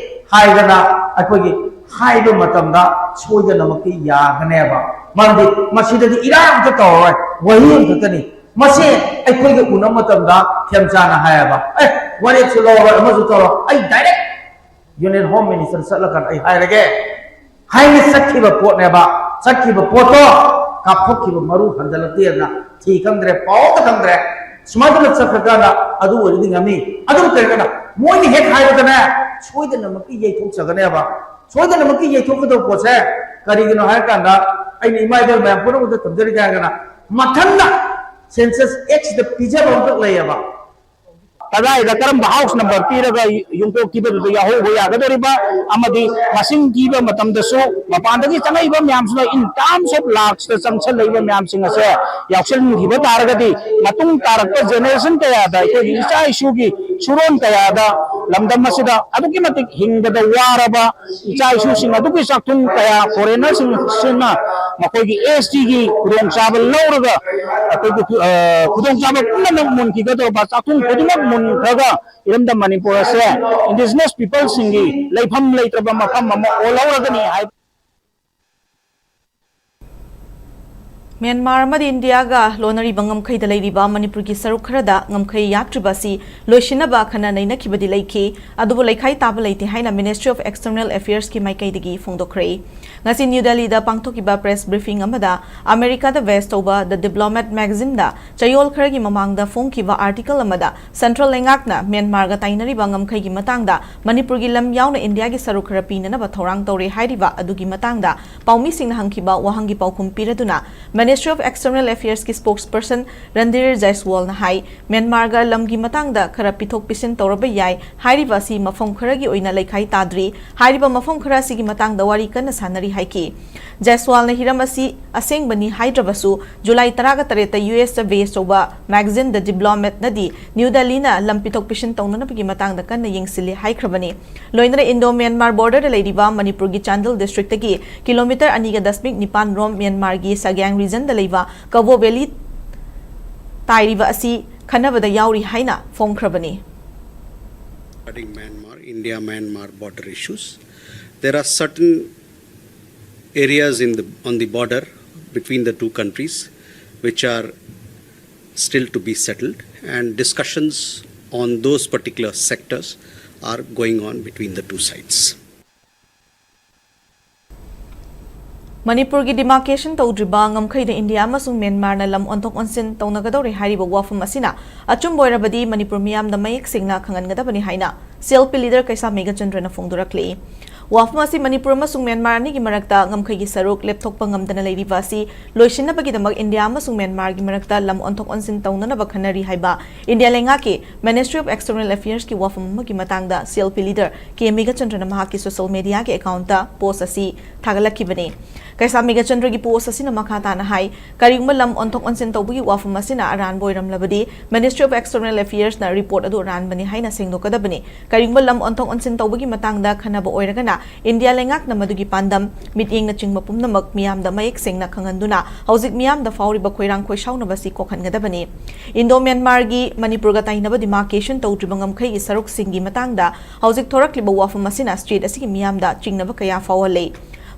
ꯍꯥꯏꯗꯅ ꯑꯩꯈꯣꯏꯒꯤ ꯍꯥꯏꯕ ꯃꯇꯝꯗ ꯁꯣꯏꯗꯅꯃꯛꯀꯤ ꯌꯥꯒꯅꯦꯕ꯫ ꯃꯔꯝꯗꯤ ꯃꯁꯤꯗꯗꯤ ꯏꯔꯥꯡ ꯑꯝꯇ ꯇꯧꯔꯔꯣꯏ, ꯋꯥꯍꯩ ꯑꯃꯈꯛꯇꯅꯤ꯫ ꯃꯁꯤ ꯑꯩꯈꯣꯏꯒ ꯎꯅꯕ ꯃꯇꯝꯗ ꯈꯦꯝꯆꯥꯅ ꯍꯥꯏꯌꯦꯕ, "ꯑꯦ, ꯋꯥꯔꯦꯞꯁꯨ ꯂꯧꯔꯣꯏ, ꯑꯃꯁꯨ ꯇꯧꯔꯣꯏ, ꯑꯩ direct Union Home Minister ꯆꯠꯂꯀꯥꯟꯗ ꯑꯩ ꯍꯥꯏꯔꯒꯦ" ꯍꯥꯏꯅ ꯆꯠꯈꯤꯕ ꯄꯣꯠꯅꯦꯕ꯫ ꯆꯠꯈꯤꯕ ꯄꯣꯠꯇꯣ ꯀꯥꯞꯊꯣꯛꯈꯤꯕ ꯃꯔꯨ ꯍꯟꯖꯤꯜꯂꯛꯇꯦꯗꯅ ꯊꯤ ꯈꯪꯗ꯭ꯔꯦ, ꯄꯥꯎ ꯑꯝꯇ ꯈꯪꯗ꯭ꯔꯦ꯫ ꯁꯨꯃꯥꯏꯅ ꯇꯧꯅ ꯆꯠꯈ꯭ꯔꯀꯥꯟꯗ ꯑꯗꯨ ꯑꯣꯏꯔꯗꯤ ꯉꯝꯃꯤ꯫ ꯑꯗꯨ ꯀꯔꯤꯒꯤꯅꯣ? ꯃꯣꯏꯅ ꯍꯦꯛ ꯍꯥꯏꯕꯗꯅꯦ ꯁꯣꯏꯗꯅꯃꯛꯀꯤ ꯌꯩꯊꯣꯛꯆꯒꯅꯦꯕ꯫ ꯁꯣꯏꯗꯅꯃꯛꯀꯤ ꯌꯩꯊꯣꯛꯀꯗꯕ ꯄꯣꯠꯁꯦ ꯀꯔꯤꯒꯤꯅꯣ ꯍꯥꯏꯔꯀꯥꯟꯗ ꯑꯩꯅ ꯏꯃꯥ ꯏꯕꯦꯜ ꯃꯌꯥꯝ ꯄꯨꯝꯅꯃꯛꯇ ꯊꯝꯖꯔꯤꯒꯦ ꯍꯥꯏꯔꯒꯅ ꯃꯊꯪꯗ census Act ꯁꯤꯗ ꯄꯤꯖꯕ ꯑꯃꯈꯛ ꯂꯩꯌꯦꯕ꯫ ꯀꯗꯥꯏꯗ ꯀꯔꯝꯕ house number ꯄꯤꯔꯒ ꯌꯨꯝꯊꯣꯡ ꯊꯤꯕꯗꯨꯗ ꯌꯥꯎꯍꯧꯕ ꯌꯥꯒꯗꯧꯔꯤꯕ ꯑꯃꯗꯤ ꯃꯁꯤꯡ ꯊꯤꯕ ꯃꯇꯝꯗꯁꯨ ꯃꯄꯥꯟꯗꯒꯤ ꯆꯪꯉꯛꯏꯕ ꯃꯌꯥꯝꯁꯤꯅ in terms of lakhs ꯇ ꯆꯪꯁꯜꯂꯛꯏꯕ ꯃꯌꯥꯝꯁꯤꯡ ꯑꯁꯦ ꯌꯥꯎꯁꯤꯟꯈꯤꯕ ꯇꯥꯔꯒꯗꯤ ꯃꯇꯨꯡ ꯇꯥꯔꯛꯄ generation ꯀꯌꯥꯗ ꯑꯩꯈꯣꯏꯒꯤ ꯏꯆꯥ ꯏꯁꯨꯒꯤ ꯁꯨꯔꯣꯟ ꯀꯌꯥꯗ ꯂꯝꯗꯝ ꯑꯁꯤꯗ ꯑꯗꯨꯛꯀꯤ ꯃꯇꯤꯛ ꯍꯤꯡꯕꯗ ꯋꯥꯔꯕ ꯏꯆꯥ ꯏꯁꯨꯁꯤꯡ ꯑꯗꯨꯒꯤ ꯆꯥꯛꯊꯨꯡ ꯀꯌꯥ ꯐꯣꯔꯦꯅꯔꯁꯤꯡꯁꯤꯅ ꯃꯈꯣꯏꯒꯤ ꯑꯦꯁ ꯇꯤꯒꯤ ꯈꯨꯗꯣꯡꯆꯥꯕ ꯂꯧꯔꯒ ꯑꯩꯈꯣꯏꯒꯤ ꯈꯨꯗꯣꯡꯆꯥꯕ ꯄꯨꯝꯅꯃꯛ ꯃꯨꯟꯈꯤꯒꯗꯧꯔꯕ ꯆꯥꯛꯊꯨꯡ ꯈꯨꯗꯤꯡꯃꯛ ꯃꯨꯟꯈ꯭ꯔꯒ ꯏꯔꯝꯗꯝ ꯃꯅꯤꯄꯨꯔ ꯑꯁꯦ ꯏꯟꯗꯤꯖꯤꯅꯁ ꯄꯤꯄꯜꯁꯤꯡꯒꯤ ꯂꯩꯐꯝ ꯂꯩꯇ꯭ꯔꯕ ꯃꯐꯝ ꯑꯃ ꯑꯣꯜꯍꯧꯔꯒꯅꯤ ꯍꯥꯏꯕ꯫ ꯃ꯭ꯌꯥꯟꯃꯥꯔ ꯑꯃꯗꯤ ꯏꯟꯗꯤꯌꯥꯒ ꯂꯣꯟꯅꯔꯤꯕ ꯉꯝꯈꯩꯗ ꯂꯩꯔꯤꯕ ꯃꯅꯤꯄꯨꯔꯒꯤ ꯁꯔꯨꯛ ꯈꯔꯗ ꯉꯝꯈꯩ ꯌꯥꯠꯇ꯭ꯔꯤꯕ ꯑꯁꯤ ꯂꯣꯏꯁꯤꯟꯅꯕ ꯈꯟꯅ ꯅꯩꯅꯈꯤꯕꯗꯤ ꯂꯩꯈꯤ, ꯑꯗꯨꯕꯨ ꯂꯩꯈꯥꯏ ꯇꯥꯕ ꯂꯩꯇꯦ ꯍꯥꯏꯅ Ministry of External Affairs ꯀꯤ ꯃꯥꯏꯀꯩꯗꯒꯤ ꯐꯣꯡꯗꯣꯛꯈ꯭ꯔꯦ꯫ ꯉꯁꯤ ꯅ꯭ꯌꯨ ꯗꯦꯜꯂꯤꯗ ꯄꯥꯡꯊꯣꯛꯈꯤꯕ press briefing ꯑꯃꯗ ꯑꯃꯦꯔꯤꯀꯥꯗ base ꯇꯧꯕ The Diplomat magazine ꯗ ꯆꯌꯣꯜ ꯈꯔꯒꯤ ꯃꯃꯥꯡꯗ ꯐꯣꯡꯈꯤꯕ article ꯑꯃꯗ central ꯂꯩꯉꯥꯛꯅ ꯃ꯭ꯌꯥꯟꯃꯥꯔꯒ ꯇꯥꯏꯅꯔꯤꯕ ꯉꯝꯈꯩꯒꯤ ꯃꯇꯥꯡꯗ ꯃꯅꯤꯄꯨꯔꯒꯤ ꯂꯝ ꯌꯥꯎꯅ ꯏꯟꯗꯤꯌꯥꯒꯤ ꯁꯔꯨꯛ ꯈꯔ ꯄꯤꯅꯅꯕ ꯊꯧꯔꯥꯡ ꯇꯧꯔꯦ ꯍꯥꯏꯔꯤꯕ ꯑꯗꯨꯒꯤ ꯃꯇꯥꯡꯗ ꯄꯥꯎꯃꯤꯁꯤꯡꯅ ꯍꯪꯈꯤꯕ ꯋꯥꯍꯪꯒꯤ ꯄꯥꯎꯈꯨꯝ ꯄꯤꯔꯗꯨꯅ Ministry of External Affairs ꯀꯤ spokesperson ꯔꯟꯙꯤꯔ ꯖꯥꯏꯁꯋꯥꯜꯅ ꯍꯥꯏ, ꯃ꯭ꯌꯥꯟꯃꯥꯔꯒ ꯂꯝꯒꯤ ꯃꯇꯥꯡꯗ ꯈꯔ ꯄꯤꯊꯣꯛ ꯄꯤꯁꯤꯟ ꯇꯧꯔꯕ ꯌꯥꯏ, ꯍꯥꯏꯔꯤꯕ ꯑꯁꯤ ꯃꯐꯝ ꯈꯔꯒꯤ ꯑꯣꯏꯅ ꯂꯩꯈꯥꯏ ꯇꯥꯗ꯭ꯔꯤ, ꯍꯥꯏꯔꯤꯕ ꯃꯐꯝ ꯈꯔ ꯑꯁꯤꯒꯤ ꯃꯇꯥꯡꯗ ꯋꯥꯔꯤ ꯀꯟꯅ ꯁꯥꯟꯅꯔꯤ ꯍꯥꯏꯈꯤ꯫ ꯖꯥꯏꯁꯋꯥꯜꯅ ꯍꯤꯔꯝ ꯑꯁꯤ ꯑꯁꯦꯡꯕꯅꯤ ꯍꯥꯏꯗ꯭ꯔꯕꯁꯨ, ꯖꯨꯂꯥꯏ ꯇꯔꯥꯒ ꯇꯔꯦꯠꯇ ꯌꯨ ꯑꯦꯁꯇ base ꯇꯧꯕ magazine The Diplomat ꯅꯗꯤ ꯅ꯭ꯌꯨ ꯗꯦꯜꯂꯤꯅ ꯂꯝ ꯄꯤꯊꯣꯛ ꯄꯤꯁꯤꯟ ꯇꯧꯅꯅꯕꯒꯤ ꯃꯇꯥꯡꯗ ꯀꯟꯅ ꯌꯦꯡꯁꯤꯜꯂꯤ ꯍꯥꯏꯈ꯭ꯔꯕꯅꯤ꯫ ꯂꯣꯏꯅꯅ ꯏꯟꯗꯣ ꯃ꯭ꯌꯥꯟꯃꯥꯔ border ꯗ ꯂꯩꯔꯤꯕ ꯃꯅꯤꯄꯨꯔꯒꯤ ꯆꯥꯟꯗꯦꯜ district ꯇꯒꯤ kilometre ꯑꯅꯤꯒ ꯗꯁꯃꯤꯛ ꯅꯤꯄꯥꯟ ꯔꯣꯝ ꯃ꯭ꯌꯥꯟꯃꯥꯔꯒꯤ ꯁꯒ꯭ꯌꯥꯡ region ꯗ ꯂꯩꯕ ꯀꯕꯣ valley ꯇꯥꯏꯔꯤꯕ ꯑꯁꯤ ꯈꯟꯅꯕꯗ ꯌꯥꯎꯔꯤ ꯍꯥꯏꯅ ꯐꯣꯡꯈ꯭ꯔꯕꯅꯤ꯫ Regarding Myanmar, India-Myanmar border issues, there are certain areas in the, on the border between the two countries which are still to be settled, and discussions on those particular sectors are going on between the two sides. ꯃꯅꯤꯄꯨꯔꯒꯤ demarcation ꯇꯧꯗ꯭ꯔꯤꯕ ꯉꯝꯈꯩꯗ India ꯑꯃꯁꯨꯡ ꯃ꯭ꯌꯥꯟꯃꯥꯔꯅ ꯂꯝ ꯑꯣꯟꯊꯣꯛ ꯑꯣꯟꯁꯤꯟ ꯇꯧꯅꯒꯗꯧꯔꯦ ꯍꯥꯏꯔꯤꯕ ꯋꯥꯐꯝ ꯑꯁꯤꯅ ꯑꯆꯨꯝꯕ ꯑꯣꯏꯔꯕꯗꯤ ꯃꯅꯤꯄꯨꯔ ꯃꯤꯌꯥꯝꯗ ꯃꯌꯦꯛ ꯁꯦꯡꯅ ꯈꯪꯍꯟꯒꯗꯕꯅꯤ ꯍꯥꯏꯅ C L P leader ꯀꯩꯁꯥꯝ ꯃꯦꯘꯆꯟꯗ꯭ꯔꯅ ꯐꯣꯡꯗꯣꯔꯛꯂꯤ꯫ ꯋꯥꯐꯝ ꯑꯁꯤ ꯃꯅꯤꯄꯨꯔ ꯑꯃꯁꯨꯡ ꯃ꯭ꯌꯥꯟꯃꯥꯔ ꯑꯅꯤꯒꯤ ꯃꯔꯛꯇ ꯉꯝꯈꯩꯒꯤ ꯁꯔꯨꯛ ꯂꯦꯞꯊꯣꯛꯄ ꯉꯝꯗꯅ ꯂꯩꯔꯤꯕ ꯑꯁꯤ ꯂꯣꯏꯁꯤꯟꯅꯕꯒꯤꯗꯃꯛ ꯏꯟꯗꯤꯌꯥ ꯑꯃꯁꯨꯡ ꯃ꯭ꯌꯥꯟꯃꯥꯔꯒꯤ ꯃꯔꯛꯇ ꯂꯝ ꯑꯣꯟꯊꯣꯛ ꯑꯣꯟꯁꯤꯟ ꯇꯧꯅꯅꯕ ꯈꯟꯅꯔꯤ ꯍꯥꯏꯕ ꯏꯟꯗꯤꯌꯥ ꯂꯩꯉꯥꯛꯀꯤ Ministry of External Affairs ꯀꯤ ꯋꯥꯐꯝ ꯑꯃꯒꯤ ꯃꯇꯥꯡꯗ C L P leader K ꯃꯦꯘꯆꯟꯗ꯭ꯔꯅ ꯃꯍꯥꯛꯀꯤ social media ꯒꯤ account ꯇ post ꯑꯁꯤ ꯊꯥꯒꯠꯂꯛꯈꯤꯕꯅꯤ꯫ ꯀꯩꯁꯥꯝ ꯃꯦꯘꯆꯟꯗ꯭ꯔꯒꯤ ꯄꯣꯁ ꯑꯁꯤꯅ ꯃꯈꯥ ꯇꯥꯅ ꯍꯥꯏ, ꯀꯔꯤꯒꯨꯝꯕ ꯂꯝ ꯑꯣꯟꯊꯣꯛ ꯑꯣꯟꯁꯤꯟ ꯇꯧꯕꯒꯤ ꯋꯥꯐꯝ ꯑꯁꯤꯅ ꯑꯔꯥꯟꯕ ꯑꯣꯏꯔꯝꯂꯕꯗꯤ, Ministry of External Affairsꯅ ꯔꯤꯄꯣꯔꯠ ꯑꯗꯨ ꯑꯔꯥꯟꯕꯅꯤ ꯍꯥꯏꯅ ꯁꯦꯡꯗꯣꯛꯀꯗꯕꯅꯤ꯫ ꯀꯔꯤꯒꯨꯝꯕ ꯂꯝ ꯑꯣꯟꯊꯣꯛ ꯑꯣꯟꯁꯤꯟ ꯇꯧꯕꯒꯤ ꯃꯇꯥꯡꯗ ꯈꯟꯅꯕ ꯑꯣꯏꯔꯒꯅ, ꯏꯟꯗꯤꯌꯥ ꯂꯩꯉꯥꯛꯅ ꯃꯗꯨꯒꯤ ꯄꯥꯟꯗꯝ, ꯃꯤꯠꯌꯦꯡꯅꯆꯤꯡꯕ ꯄꯨꯝꯅꯃꯛ ꯃꯤꯌꯥꯝꯗ ꯃꯌꯦꯛ ꯁꯦꯡꯅ ꯈꯪꯍꯟꯗꯨꯅ ꯍꯧꯖꯤꯛ ꯃꯤꯌꯥꯝꯗ ꯐꯥꯎꯔꯤꯕ ꯈꯣꯏꯔꯥꯡ ꯈꯣꯏꯁꯥꯎꯅꯕ ꯑꯁꯤ ꯀꯣꯛꯍꯟꯒꯗꯕꯅꯤ꯫ ꯏꯟꯗꯣ ꯃ꯭ꯌꯥꯟꯃꯥꯔꯒꯤ ꯃꯅꯤꯄꯨꯔꯒ ꯇꯥꯏꯅꯕ demarcation ꯇꯧꯗ꯭ꯔꯤꯕ ꯉꯝꯈꯩꯒꯤ ꯁꯔꯨꯛꯁꯤꯡꯒꯤ ꯃꯇꯥꯡꯗ ꯍꯧꯖꯤꯛ ꯊꯣꯔꯛꯂꯤꯕ ꯋꯥꯐꯝ ꯑꯁꯤꯅ state ꯑꯁꯤꯒꯤ ꯃꯤꯌꯥꯝꯗ ꯆꯤꯡꯅꯕ ꯀꯌꯥ ꯐꯥꯎꯍꯜꯂꯤ꯫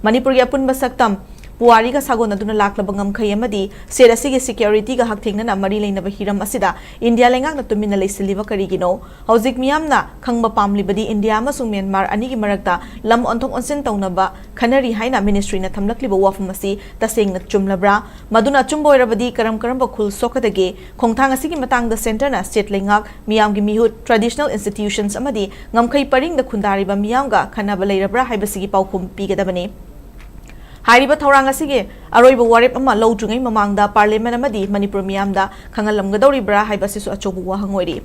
ꯃꯅꯤꯄꯨꯔꯒꯤ ꯑꯄꯨꯟꯕ ꯁꯛꯇꯝ, ꯄꯨꯋꯥꯔꯤꯒ ꯁꯥꯒꯣꯟꯅꯗꯨꯅ ꯂꯥꯛꯂꯕ ꯉꯝꯈꯩ ꯑꯃꯗꯤ state ꯑꯁꯤꯒꯤ securityꯒ ꯍꯛꯊꯦꯡꯅꯅ ꯃꯔꯤ ꯂꯩꯅꯕ ꯍꯤꯔꯝ ꯑꯁꯤꯗ ꯏꯟꯗꯤꯌꯥ ꯂꯩꯉꯥꯛꯅ ꯇꯨꯃꯤꯟꯅ ꯂꯩꯁꯤꯜꯂꯤꯕ ꯀꯔꯤꯒꯤꯅꯣ? ꯍꯧꯖꯤꯛ ꯃꯤꯌꯥꯝꯅ ꯈꯪꯕ ꯄꯥꯝꯂꯤꯕꯗꯤ ꯏꯟꯗꯤꯌꯥ ꯑꯃꯁꯨꯡ ꯃ꯭ꯌꯥꯟꯃꯥꯔ ꯑꯅꯤꯒꯤ ꯃꯔꯛꯇ ꯂꯝ ꯑꯣꯟꯊꯣꯛ ꯑꯣꯟꯁꯤꯟ ꯇꯧꯅꯕ ꯈꯟꯅꯔꯤ ꯍꯥꯏꯅ ministryꯅ ꯊꯝꯂꯛꯂꯤꯕ ꯋꯥꯐꯝ ꯑꯁꯤ ꯇꯁꯦꯡꯅ ꯆꯨꯝꯂꯕ꯭ꯔꯥ? ꯃꯗꯨꯅ ꯑꯆꯨꯝꯕ ꯑꯣꯏꯔꯕꯗꯤ ꯀꯔꯝ ꯀꯔꯝꯕ ꯈꯨꯜ ꯁꯣꯛꯀꯗꯒꯦ? ꯈꯣꯡꯊꯥꯡ ꯑꯁꯤꯒꯤ ꯃꯇꯥꯡꯗ centreꯅ state ꯂꯩꯉꯥꯛ, ꯃꯤꯌꯥꯝꯒꯤ ꯃꯤꯍꯨꯠ, traditional institutions ꯑꯃꯗꯤ ꯉꯝꯈꯩ ꯄꯔꯤꯡꯗ ꯈꯨꯟꯗꯥꯔꯤꯕ ꯃꯤꯌꯥꯝꯒ ꯈꯟꯅꯕ ꯂꯩꯔꯕ꯭ꯔꯥ ꯍꯥꯏꯕꯁꯤꯒꯤ ꯄꯥꯎꯈꯨꯝ ꯄꯤꯒꯗꯕꯅꯤ꯫ ꯍꯥꯏꯔꯤꯕ ꯊꯧꯔꯥꯡ ꯑꯁꯤꯒꯤ ꯑꯔꯣꯏꯕ ꯋꯥꯔꯦꯞ ꯑꯃ ꯂꯧꯗ꯭ꯔꯤꯉꯩ ꯃꯃꯥꯡꯗ parliament ꯑꯃꯗꯤ ꯃꯅꯤꯄꯨꯔ ꯃꯤꯌꯥꯝꯗ ꯈꯪꯍꯜꯂꯝꯒꯗꯧꯔꯤꯕ꯭ꯔꯥ ꯍꯥꯏꯕ ꯑꯁꯤꯁꯨ ꯑꯆꯧꯕ ꯋꯥꯍꯪ ꯑꯣꯏꯔꯤ꯫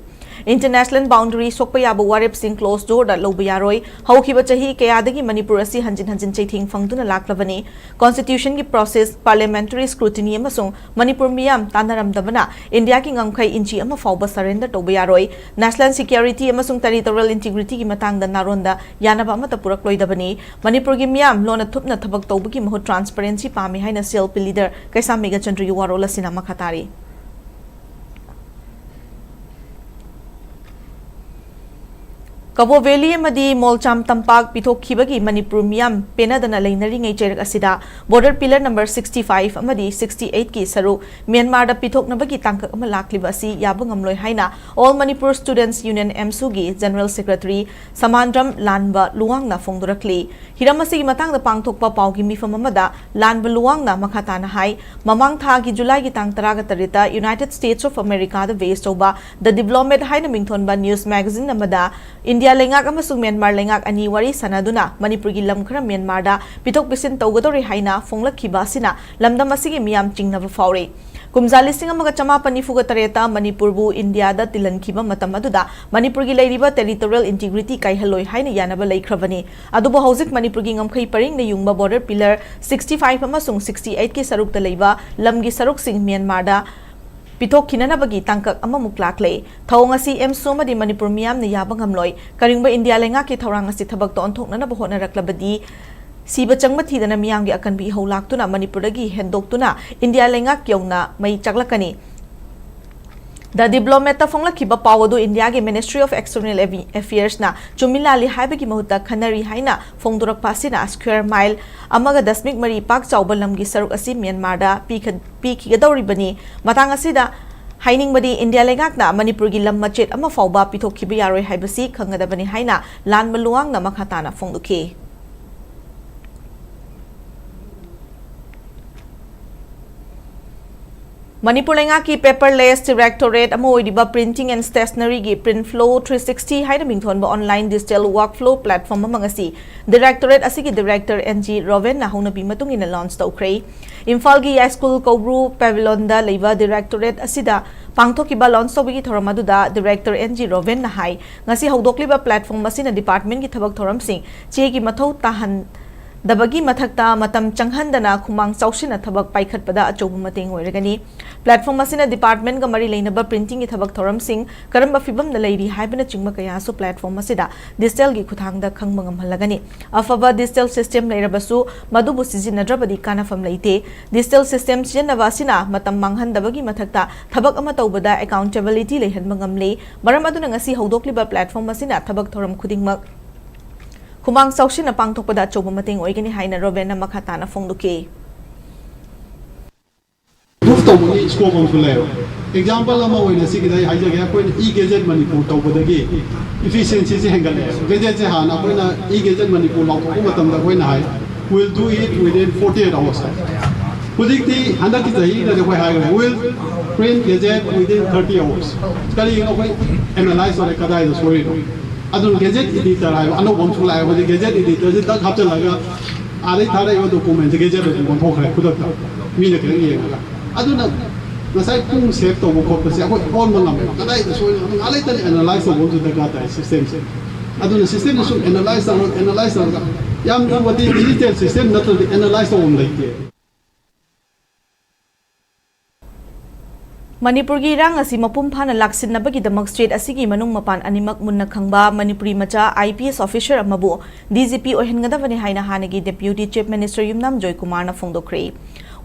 International boundary ꯁꯣꯛꯄ ꯌꯥꯕ ꯋꯥꯔꯦꯞꯁꯤꯡ closed doorꯗ ꯂꯧꯕ ꯌꯥꯔꯣꯏ꯫ ꯍꯧꯈꯤꯕ ꯆꯍꯤ ꯀꯌꯥꯗꯒꯤ ꯃꯅꯤꯄꯨꯔ ꯑꯁꯤ ꯍꯟꯖꯤꯟ ꯍꯟꯖꯤꯟ ꯆꯩꯊꯦꯡ ꯐꯪꯗꯨꯅ ꯂꯥꯛꯂꯕꯅꯤ꯫ Constitutionꯒꯤ process, parliamentary scrutiny ꯑꯃꯁꯨꯡ ꯃꯅꯤꯄꯨꯔ ꯃꯤꯌꯥꯝ ꯇꯥꯟꯅꯔꯝꯗꯕꯅ ꯏꯟꯗꯤꯌꯥꯒꯤ ꯉꯝꯈꯩ ꯏꯟꯆꯤ ꯑꯃ ꯐꯥꯎꯕ surrender ꯇꯧꯕ ꯌꯥꯔꯣꯏ꯫ National security ꯑꯃꯁꯨꯡ territorial integrityꯒꯤ ꯃꯇꯥꯡꯗ ꯅꯥꯔꯣꯟꯗ ꯌꯥꯅꯕ ꯑꯃꯠꯇ ꯄꯨꯔꯛꯂꯣꯏꯗꯕꯅꯤ꯫ ꯃꯅꯤꯄꯨꯔꯒꯤ ꯃꯤꯌꯥꯝ ꯂꯣꯟꯅ ꯊꯨꯞꯅ ꯊꯕꯛ ꯇꯧꯕꯒꯤ ꯃꯍꯨꯠ transparency ꯄꯥꯝꯃꯤ ꯍꯥꯏꯅ CLP leader ꯀꯩꯁꯥꯝ ꯃꯦꯘꯆꯟꯗ꯭ꯔꯒꯤ ꯋꯥꯔꯣꯜ ꯑꯁꯤꯅ ꯃꯈꯥ ꯇꯥꯔꯤ꯫ ꯀꯕꯣ ꯚꯦꯂꯤ ꯑꯃꯗꯤ ꯃꯣꯜꯆꯥꯝ ꯇꯝꯄꯥꯛ ꯄꯤꯊꯣꯛꯈꯤꯕꯒꯤ ꯃꯅꯤꯄꯨꯔ ꯃꯤꯌꯥꯝ ꯄꯦꯟꯅꯗꯅ ꯂꯩꯅꯔꯤꯉꯩ ꯆꯩꯔꯛ ꯑꯁꯤꯗ border pillar number sixty five ꯑꯃꯗꯤ sixty eight ꯀꯤ ꯁꯔꯨꯛ ꯃ꯭ꯌꯥꯟꯃꯥꯔꯗ ꯄꯤꯊꯣꯛꯅꯕꯒꯤ ꯇꯥꯡꯀꯛ ꯑꯃ ꯂꯥꯛꯂꯤꯕ ꯑꯁꯤ ꯌꯥꯕ ꯉꯝꯂꯣꯏ ꯍꯥꯏꯅ All Manipur Students Union, AMSUꯒꯤ General Secretary ꯁꯃꯥꯟꯗ꯭ꯔꯝ ꯂꯥꯟꯕ ꯂꯨꯋꯥꯡꯅ ꯐꯣꯡꯗꯣꯔꯛꯂꯤ꯫ ꯍꯤꯔꯝ ꯑꯁꯤꯒꯤ ꯃꯇꯥꯡꯗ ꯄꯥꯡꯊꯣꯛꯄ ꯄꯥꯎꯒꯤ ꯃꯤꯐꯝ ꯑꯃꯗ ꯂꯥꯟꯕ ꯂꯨꯋꯥꯡꯅ ꯃꯈꯥ ꯇꯥꯅ ꯍꯥꯏ, ꯃꯃꯥꯡ ꯊꯥꯒꯤ ꯖꯨꯂꯥꯏꯒꯤ ꯇꯥꯡ ꯇꯔꯥꯒ ꯇꯔꯦꯠꯇ United States of Americaꯗ base ꯇꯧꯕ The Diplomat ꯍꯥꯏꯅ ꯃꯤꯡꯊꯣꯟꯕ news magazine ꯑꯃꯗ ꯏꯟꯗꯤꯌꯥ ꯂꯩꯉꯥꯛ ꯑꯃꯁꯨꯡ ꯃ꯭ꯌꯥꯟꯃꯥꯔ ꯂꯩꯉꯥꯛ ꯑꯅꯤ ꯋꯥꯔꯤ ꯁꯥꯟꯅꯗꯨꯅ ꯃꯅꯤꯄꯨꯔꯒꯤ ꯂꯝ ꯈꯔ ꯃ꯭ꯌꯥꯟꯃꯥꯔꯗ ꯄꯤꯊꯣꯛ ꯄꯤꯁꯤꯟ ꯇꯧꯒꯗꯧꯔꯦ ꯍꯥꯏꯅ ꯐꯣꯡꯂꯛꯈꯤꯕ ꯑꯁꯤꯅ ꯂꯝꯗꯝ ꯑꯁꯤꯒꯤ ꯃꯤꯌꯥꯝ ꯆꯤꯡꯅꯕ ꯐꯥꯎꯔꯤ꯫ ꯀꯨꯝꯖꯥ ꯂꯤꯁꯤꯡ ꯑꯃꯒ ꯆꯃꯥꯄꯟ ꯅꯤꯐꯨꯒ ꯇꯔꯦꯠꯇ ꯃꯅꯤꯄꯨꯔꯕꯨ ꯏꯟꯗꯤꯌꯥꯗ ꯇꯤꯜꯍꯟꯈꯤꯕ ꯃꯇꯝ ꯑꯗꯨꯗ ꯃꯅꯤꯄꯨꯔꯒꯤ ꯂꯩꯔꯤꯕ territorial integrity ꯀꯥꯏꯍꯜꯂꯣꯏ ꯍꯥꯏꯅ ꯌꯥꯅꯕ ꯂꯩꯈ꯭ꯔꯕꯅꯤ꯫ ꯑꯗꯨꯕꯨ ꯍꯧꯖꯤꯛ ꯃꯅꯤꯄꯨꯔꯒꯤ ꯉꯝꯈꯩ ꯄꯔꯤꯡꯅ ꯌꯨꯡꯕ border pillar sixty five ꯑꯃꯁꯨꯡ sixty eight ꯀꯤ ꯁꯔꯨꯛꯇ ꯂꯩꯕ ꯂꯝꯒꯤ ꯁꯔꯨꯛꯁꯤꯡ ꯃ꯭ꯌꯥꯟꯃꯥꯔꯗ ꯄꯤꯊꯣꯛꯈꯤꯅꯅꯕꯒꯤ ꯇꯥꯡꯀꯛ ꯑꯃꯃꯨꯛ ꯂꯥꯛꯂꯦ꯫ ꯊꯧꯑꯣꯡ ꯑꯁꯤ ꯑꯦꯝꯁꯨ ꯑꯃꯗꯤ ꯃꯅꯤꯄꯨꯔ ꯃꯤꯌꯥꯝꯅ ꯌꯥꯕ ꯉꯝꯂꯣꯏ꯫ ꯀꯔꯤꯒꯨꯝꯕ ꯏꯟꯗꯤꯌꯥ ꯂꯩꯉꯥꯛꯀꯤ ꯊꯧꯔꯥꯡ ꯑꯁꯤ ꯊꯕꯛꯇ ꯑꯣꯟꯊꯣꯛꯅꯅꯕ ꯍꯣꯠꯅꯔꯛꯂꯕꯗꯤ, ꯁꯤꯕ ꯆꯪꯕ ꯊꯤꯗꯅ ꯃꯤꯌꯥꯝꯒꯤ ꯑꯀꯟꯕ ꯏꯍꯧ ꯂꯥꯛꯇꯨꯅ ꯃꯅꯤꯄꯨꯔꯗꯒꯤ ꯍꯦꯟꯗꯣꯛꯇꯨꯅ ꯏꯟꯗꯤꯌꯥ ꯂꯩꯉꯥꯛ ꯌꯧꯅ ꯃꯩ ꯆꯥꯛꯂꯛꯀꯅꯤ꯫ The Diplomat ꯇ ꯐꯣꯡꯂꯛꯈꯤꯕ ꯄꯥꯎ ꯑꯗꯨ ꯏꯟꯗꯤꯌꯥꯒꯤ Ministry of External Affi-, Affairs ꯅ ꯆꯨꯝꯃꯤ ꯂꯥꯜꯂꯤ ꯍꯥꯏꯕꯒꯤ ꯃꯍꯨꯠꯇ ꯈꯟꯅꯔꯤ ꯍꯥꯏꯅ ꯐꯣꯡꯗꯣꯔꯛꯄ ꯑꯁꯤꯅ square mile ꯑꯃꯒ ꯗꯁꯃꯤꯛ ꯃꯔꯤ ꯄꯥꯛ ꯆꯥꯎꯕ ꯂꯝꯒꯤ ꯁꯔꯨꯛ ꯑꯁꯤ ꯃ꯭ꯌꯥꯟꯃꯥꯔꯗ ꯄꯤꯈ-, ꯄꯤꯈꯤꯒꯗꯧꯔꯤꯕꯅꯤ꯫ ꯃꯇꯥꯡ ꯑꯁꯤꯗ ꯍꯥꯏꯅꯤꯡꯕꯗꯤ, ꯏꯟꯗꯤꯌꯥ ꯂꯩꯉꯥꯛꯅ ꯃꯅꯤꯄꯨꯔꯒꯤ ꯂꯝ ꯃꯆꯦꯠ ꯑꯃ ꯐꯥꯎꯕ ꯄꯤꯊꯣꯛꯈꯤꯕ ꯌꯥꯔꯣꯏ ꯍꯥꯏꯕꯁꯤ ꯈꯪꯒꯗꯕꯅꯤ ꯍꯥꯏꯅ ꯂꯥꯟꯕ ꯂꯨꯋꯥꯡꯅ ꯃꯈꯥ ꯇꯥꯅ ꯐꯣꯡꯗꯣꯛꯈꯤ꯫ ꯃꯅꯤꯄꯨꯔ ꯂꯩꯉꯥꯛꯀꯤ paperless directorate ꯑꯃ ꯑꯣꯏꯔꯤꯕ Printing and Stationery ꯒꯤ Print Flow three sixty ꯍꯥꯏꯅ ꯃꯤꯡꯊꯣꯟꯕ online digital workflow platform ꯑꯃ ꯉꯁꯤ directorate ꯑꯁꯤꯒꯤ director N G ꯔꯣꯕꯦꯟꯅ ꯍꯧꯅꯕꯤ ꯃꯇꯨꯡ ꯏꯟꯅ launch ꯇꯧꯈ꯭ꯔꯦ꯫ ꯏꯝꯐꯥꯜꯒꯤ ꯌꯥꯏꯁ꯭ꯀꯨꯜ ꯀꯧꯕ꯭ꯔꯨ pavilion ꯗ ꯂꯩꯕ directorate ꯑꯁꯤꯗ ꯄꯥꯡꯊꯣꯛꯈꯤꯕ launch ꯇꯧꯕꯒꯤ ꯊꯧꯔꯝ ꯑꯗꯨꯗ director N G ꯔꯣꯕꯦꯟꯅ ꯍꯥꯏ, ꯉꯁꯤ ꯍꯧꯗꯣꯛꯂꯤꯕ platform ꯑꯁꯤꯅ department ꯀꯤ ꯊꯕꯛ ꯊꯧꯔꯝꯁꯤꯡ ꯆꯦꯒꯤ ꯃꯊꯧ ꯇꯥꯍꯟ-, ꯗꯕꯒꯤ ꯃꯊꯛꯇ ꯃꯇꯝ ꯆꯪꯍꯟꯗꯅ ꯈꯨꯃꯥꯡ ꯆꯥꯎꯁꯤꯟꯅ ꯊꯕꯛ ꯄꯥꯏꯈꯠꯄꯗ ꯑꯆꯧꯕ ꯃꯇꯦꯡ ꯑꯣꯏꯔꯒꯅꯤ꯫ Platform ꯑꯁꯤꯅ department ꯀ ꯃꯔꯤ ꯂꯩꯅꯕ printing ꯒꯤ ꯊꯕꯛ ꯊꯧꯔꯝꯁꯤꯡ ꯀꯔꯝꯕ ꯐꯤꯚꯝꯗ ꯂꯩꯔꯤ ꯍꯥꯏꯕꯅꯆꯤꯡꯕ ꯀꯌꯥꯁꯨ platform ꯑꯁꯤꯗ digital ꯒꯤ ꯈꯨꯠꯊꯥꯡꯗ ꯈꯪꯕ ꯉꯝꯍꯜꯂꯒꯅꯤ꯫ ꯑꯐꯕ digital system ꯂꯩꯔꯕꯁꯨ ꯃꯗꯨꯕꯨ ꯁꯤꯖꯤꯟꯅꯗ꯭ꯔꯕꯗꯤ ꯀꯥꯟꯅꯐꯝ ꯂꯩꯇꯦ꯫ Digital system ꯁꯤꯖꯤꯟꯅꯕ ꯑꯁꯤꯅ ꯃꯇꯝ ꯃꯥꯡꯍꯟꯗꯕꯒꯤ ꯃꯊꯛꯇ ꯊꯕꯛ ꯑꯃ ꯇꯧꯕꯗ accountability ꯂꯩꯍꯟꯕ ꯉꯝꯂꯦ꯫ ꯃꯔꯝ ꯑꯗꯨꯅ ꯉꯁꯤ ꯍꯧꯗꯣꯛꯂꯤꯕ platform ꯑꯁꯤꯅ ꯊꯕꯛ ꯊꯧꯔꯝ ꯈꯨꯗꯤꯡꯃꯛ ꯈꯨꯃꯥꯡ ꯆꯥꯎꯁꯤꯟꯅ ꯄꯥꯡꯊꯣꯛꯄꯗ ꯑꯆꯧꯕ ꯃꯇꯦꯡ ꯑꯣꯏꯒꯅꯤ ꯍꯥꯏꯅ ꯔꯣꯕꯦꯟꯅ ꯃꯈꯥ ꯇꯥꯅ ꯐꯣꯡꯗꯣꯛꯈꯤ꯫ Move ꯇꯧꯕꯒꯤ scope ꯑꯃꯁꯨ ꯂꯩꯌꯦꯕ꯫ Example ꯑꯃ ꯑꯣꯏꯅ ꯁꯤꯒꯤꯗ ꯑꯩ ꯍꯥꯏꯖꯒꯦ, ꯑꯩꯈꯣꯏꯅ e-gazette ꯃꯅꯤꯄꯨꯔ ꯇꯧꯕꯗꯒꯤ efficiency ꯁꯤ ꯍꯦꯟꯒꯠꯂꯛꯑꯦꯕ꯫ Gazette ꯁꯦ ꯍꯥꯟꯅ ꯑꯩꯈꯣꯏꯅ e-gazette ꯃꯅꯤꯄꯨꯔ ꯂꯥꯎꯊꯣꯛꯄ ꯃꯇꯝꯗ ꯑꯩꯈꯣꯏꯅ ꯍꯥꯏ, "We'll do it within forty-eight hours" ꯍꯥꯏ꯫ ꯍꯧꯖꯤꯛꯇꯤ ꯍꯟꯗꯛꯀꯤ ꯆꯍꯤꯗꯗꯤ ꯑꯩꯈꯣꯏ ꯍꯥꯏꯈ꯭ꯔꯦ, "We'll print gazette within thirty hours"꯫ ꯀꯔꯤꯒꯤꯅꯣ ꯑꯩꯈꯣꯏ analyze ꯇꯧꯔꯦ ꯀꯗꯥꯏꯗ ꯁꯣꯏꯔꯤꯅꯣ꯫ ꯑꯗꯨꯅ gazette editor ꯍꯥꯏꯕ ꯑꯅꯧꯕ ꯑꯃꯁꯨ ꯂꯥꯛꯑꯦ꯫ ꯍꯧꯖꯤꯛ gazette editor ꯁꯤ ꯇꯛ ꯍꯥꯞꯆꯤꯜꯂꯒ ꯑꯥꯗꯩ ꯊꯥꯔꯛꯏꯕ document ꯁꯦ gazette ꯑꯗꯨꯝ ꯑꯣꯟꯊꯣꯛꯈ꯭ꯔꯦ ꯈꯨꯗꯛꯇ, ꯃꯤꯅ ꯈꯤꯇꯪ ꯌꯦꯡꯉꯒ꯫ ꯑꯗꯨꯅ ꯉꯁꯥꯏ ꯄꯨꯡ ꯁꯦꯚ ꯇꯧꯕ ꯈꯣꯠꯄꯁꯦ ꯑꯩꯈꯣꯏ ꯑꯣꯟꯕ ꯉꯝꯃꯦꯕ꯫ ꯀꯗꯥꯏꯗ ꯁꯣꯏꯔꯤꯅꯣ? ꯉꯥꯏꯍꯥꯛ ꯂꯩꯇꯅ ꯑꯦꯅꯥꯂꯥꯏꯁ ꯇꯧꯕ ꯑꯃꯁꯨ ꯗꯔꯀꯥꯔ ꯇꯥꯏ ꯁꯤꯁꯇꯦꯝꯁꯦ꯫ ꯑꯗꯨꯅ ꯁꯤꯁꯇꯦꯝꯁꯦ ꯁꯨꯝ ꯑꯦꯅꯥꯂꯥꯏꯁ ꯇꯧꯔ ꯑꯦꯅꯥꯂꯥꯏꯁ ꯇꯧꯔꯒ ꯌꯥꯝ ꯂꯨꯕꯗꯤ ꯗꯤꯖꯤꯇꯦꯜ ꯁꯤꯁꯇꯦꯝ ꯅꯠꯇ꯭ꯔꯗꯤ ꯑꯦꯅꯥꯂꯥꯏꯁ ꯇꯧꯕ ꯑꯃ ꯂꯩꯇꯦ꯫ ꯃꯅꯤꯄꯨꯔꯒꯤ ꯏꯔꯥꯡ ꯑꯁꯤ ꯃꯄꯨꯡ ꯐꯥꯅ ꯂꯥꯛꯁꯤꯟꯅꯕꯒꯤꯗꯃꯛ ꯁ꯭ꯇꯦꯠ ꯑꯁꯤꯒꯤ ꯃꯅꯨꯡ ꯃꯄꯥꯟ ꯑꯅꯤꯃꯛ ꯃꯨꯟꯅ ꯈꯪꯕ ꯃꯅꯤꯄꯨꯔꯤ ꯃꯆꯥ ꯑꯥꯏ ꯄꯤ ꯑꯦꯁ ꯑꯣꯐꯤꯁꯔ ꯑꯃꯕꯨ ꯗꯤ ꯖꯤ ꯄꯤ ꯑꯣꯏꯍꯟꯒꯗꯕꯅꯤ ꯍꯥꯏꯅ ꯍꯥꯟꯅꯒꯤ ꯗꯦꯄ꯭ꯌꯨꯇꯤ ꯆꯤꯐ ꯃꯤꯅꯤꯁꯇꯔ ꯌꯨꯝꯅꯥꯝ ꯖꯣꯏꯀꯨꯃꯥꯔꯅ ꯐꯣꯡꯗꯣꯛꯈ꯭ꯔꯦ꯫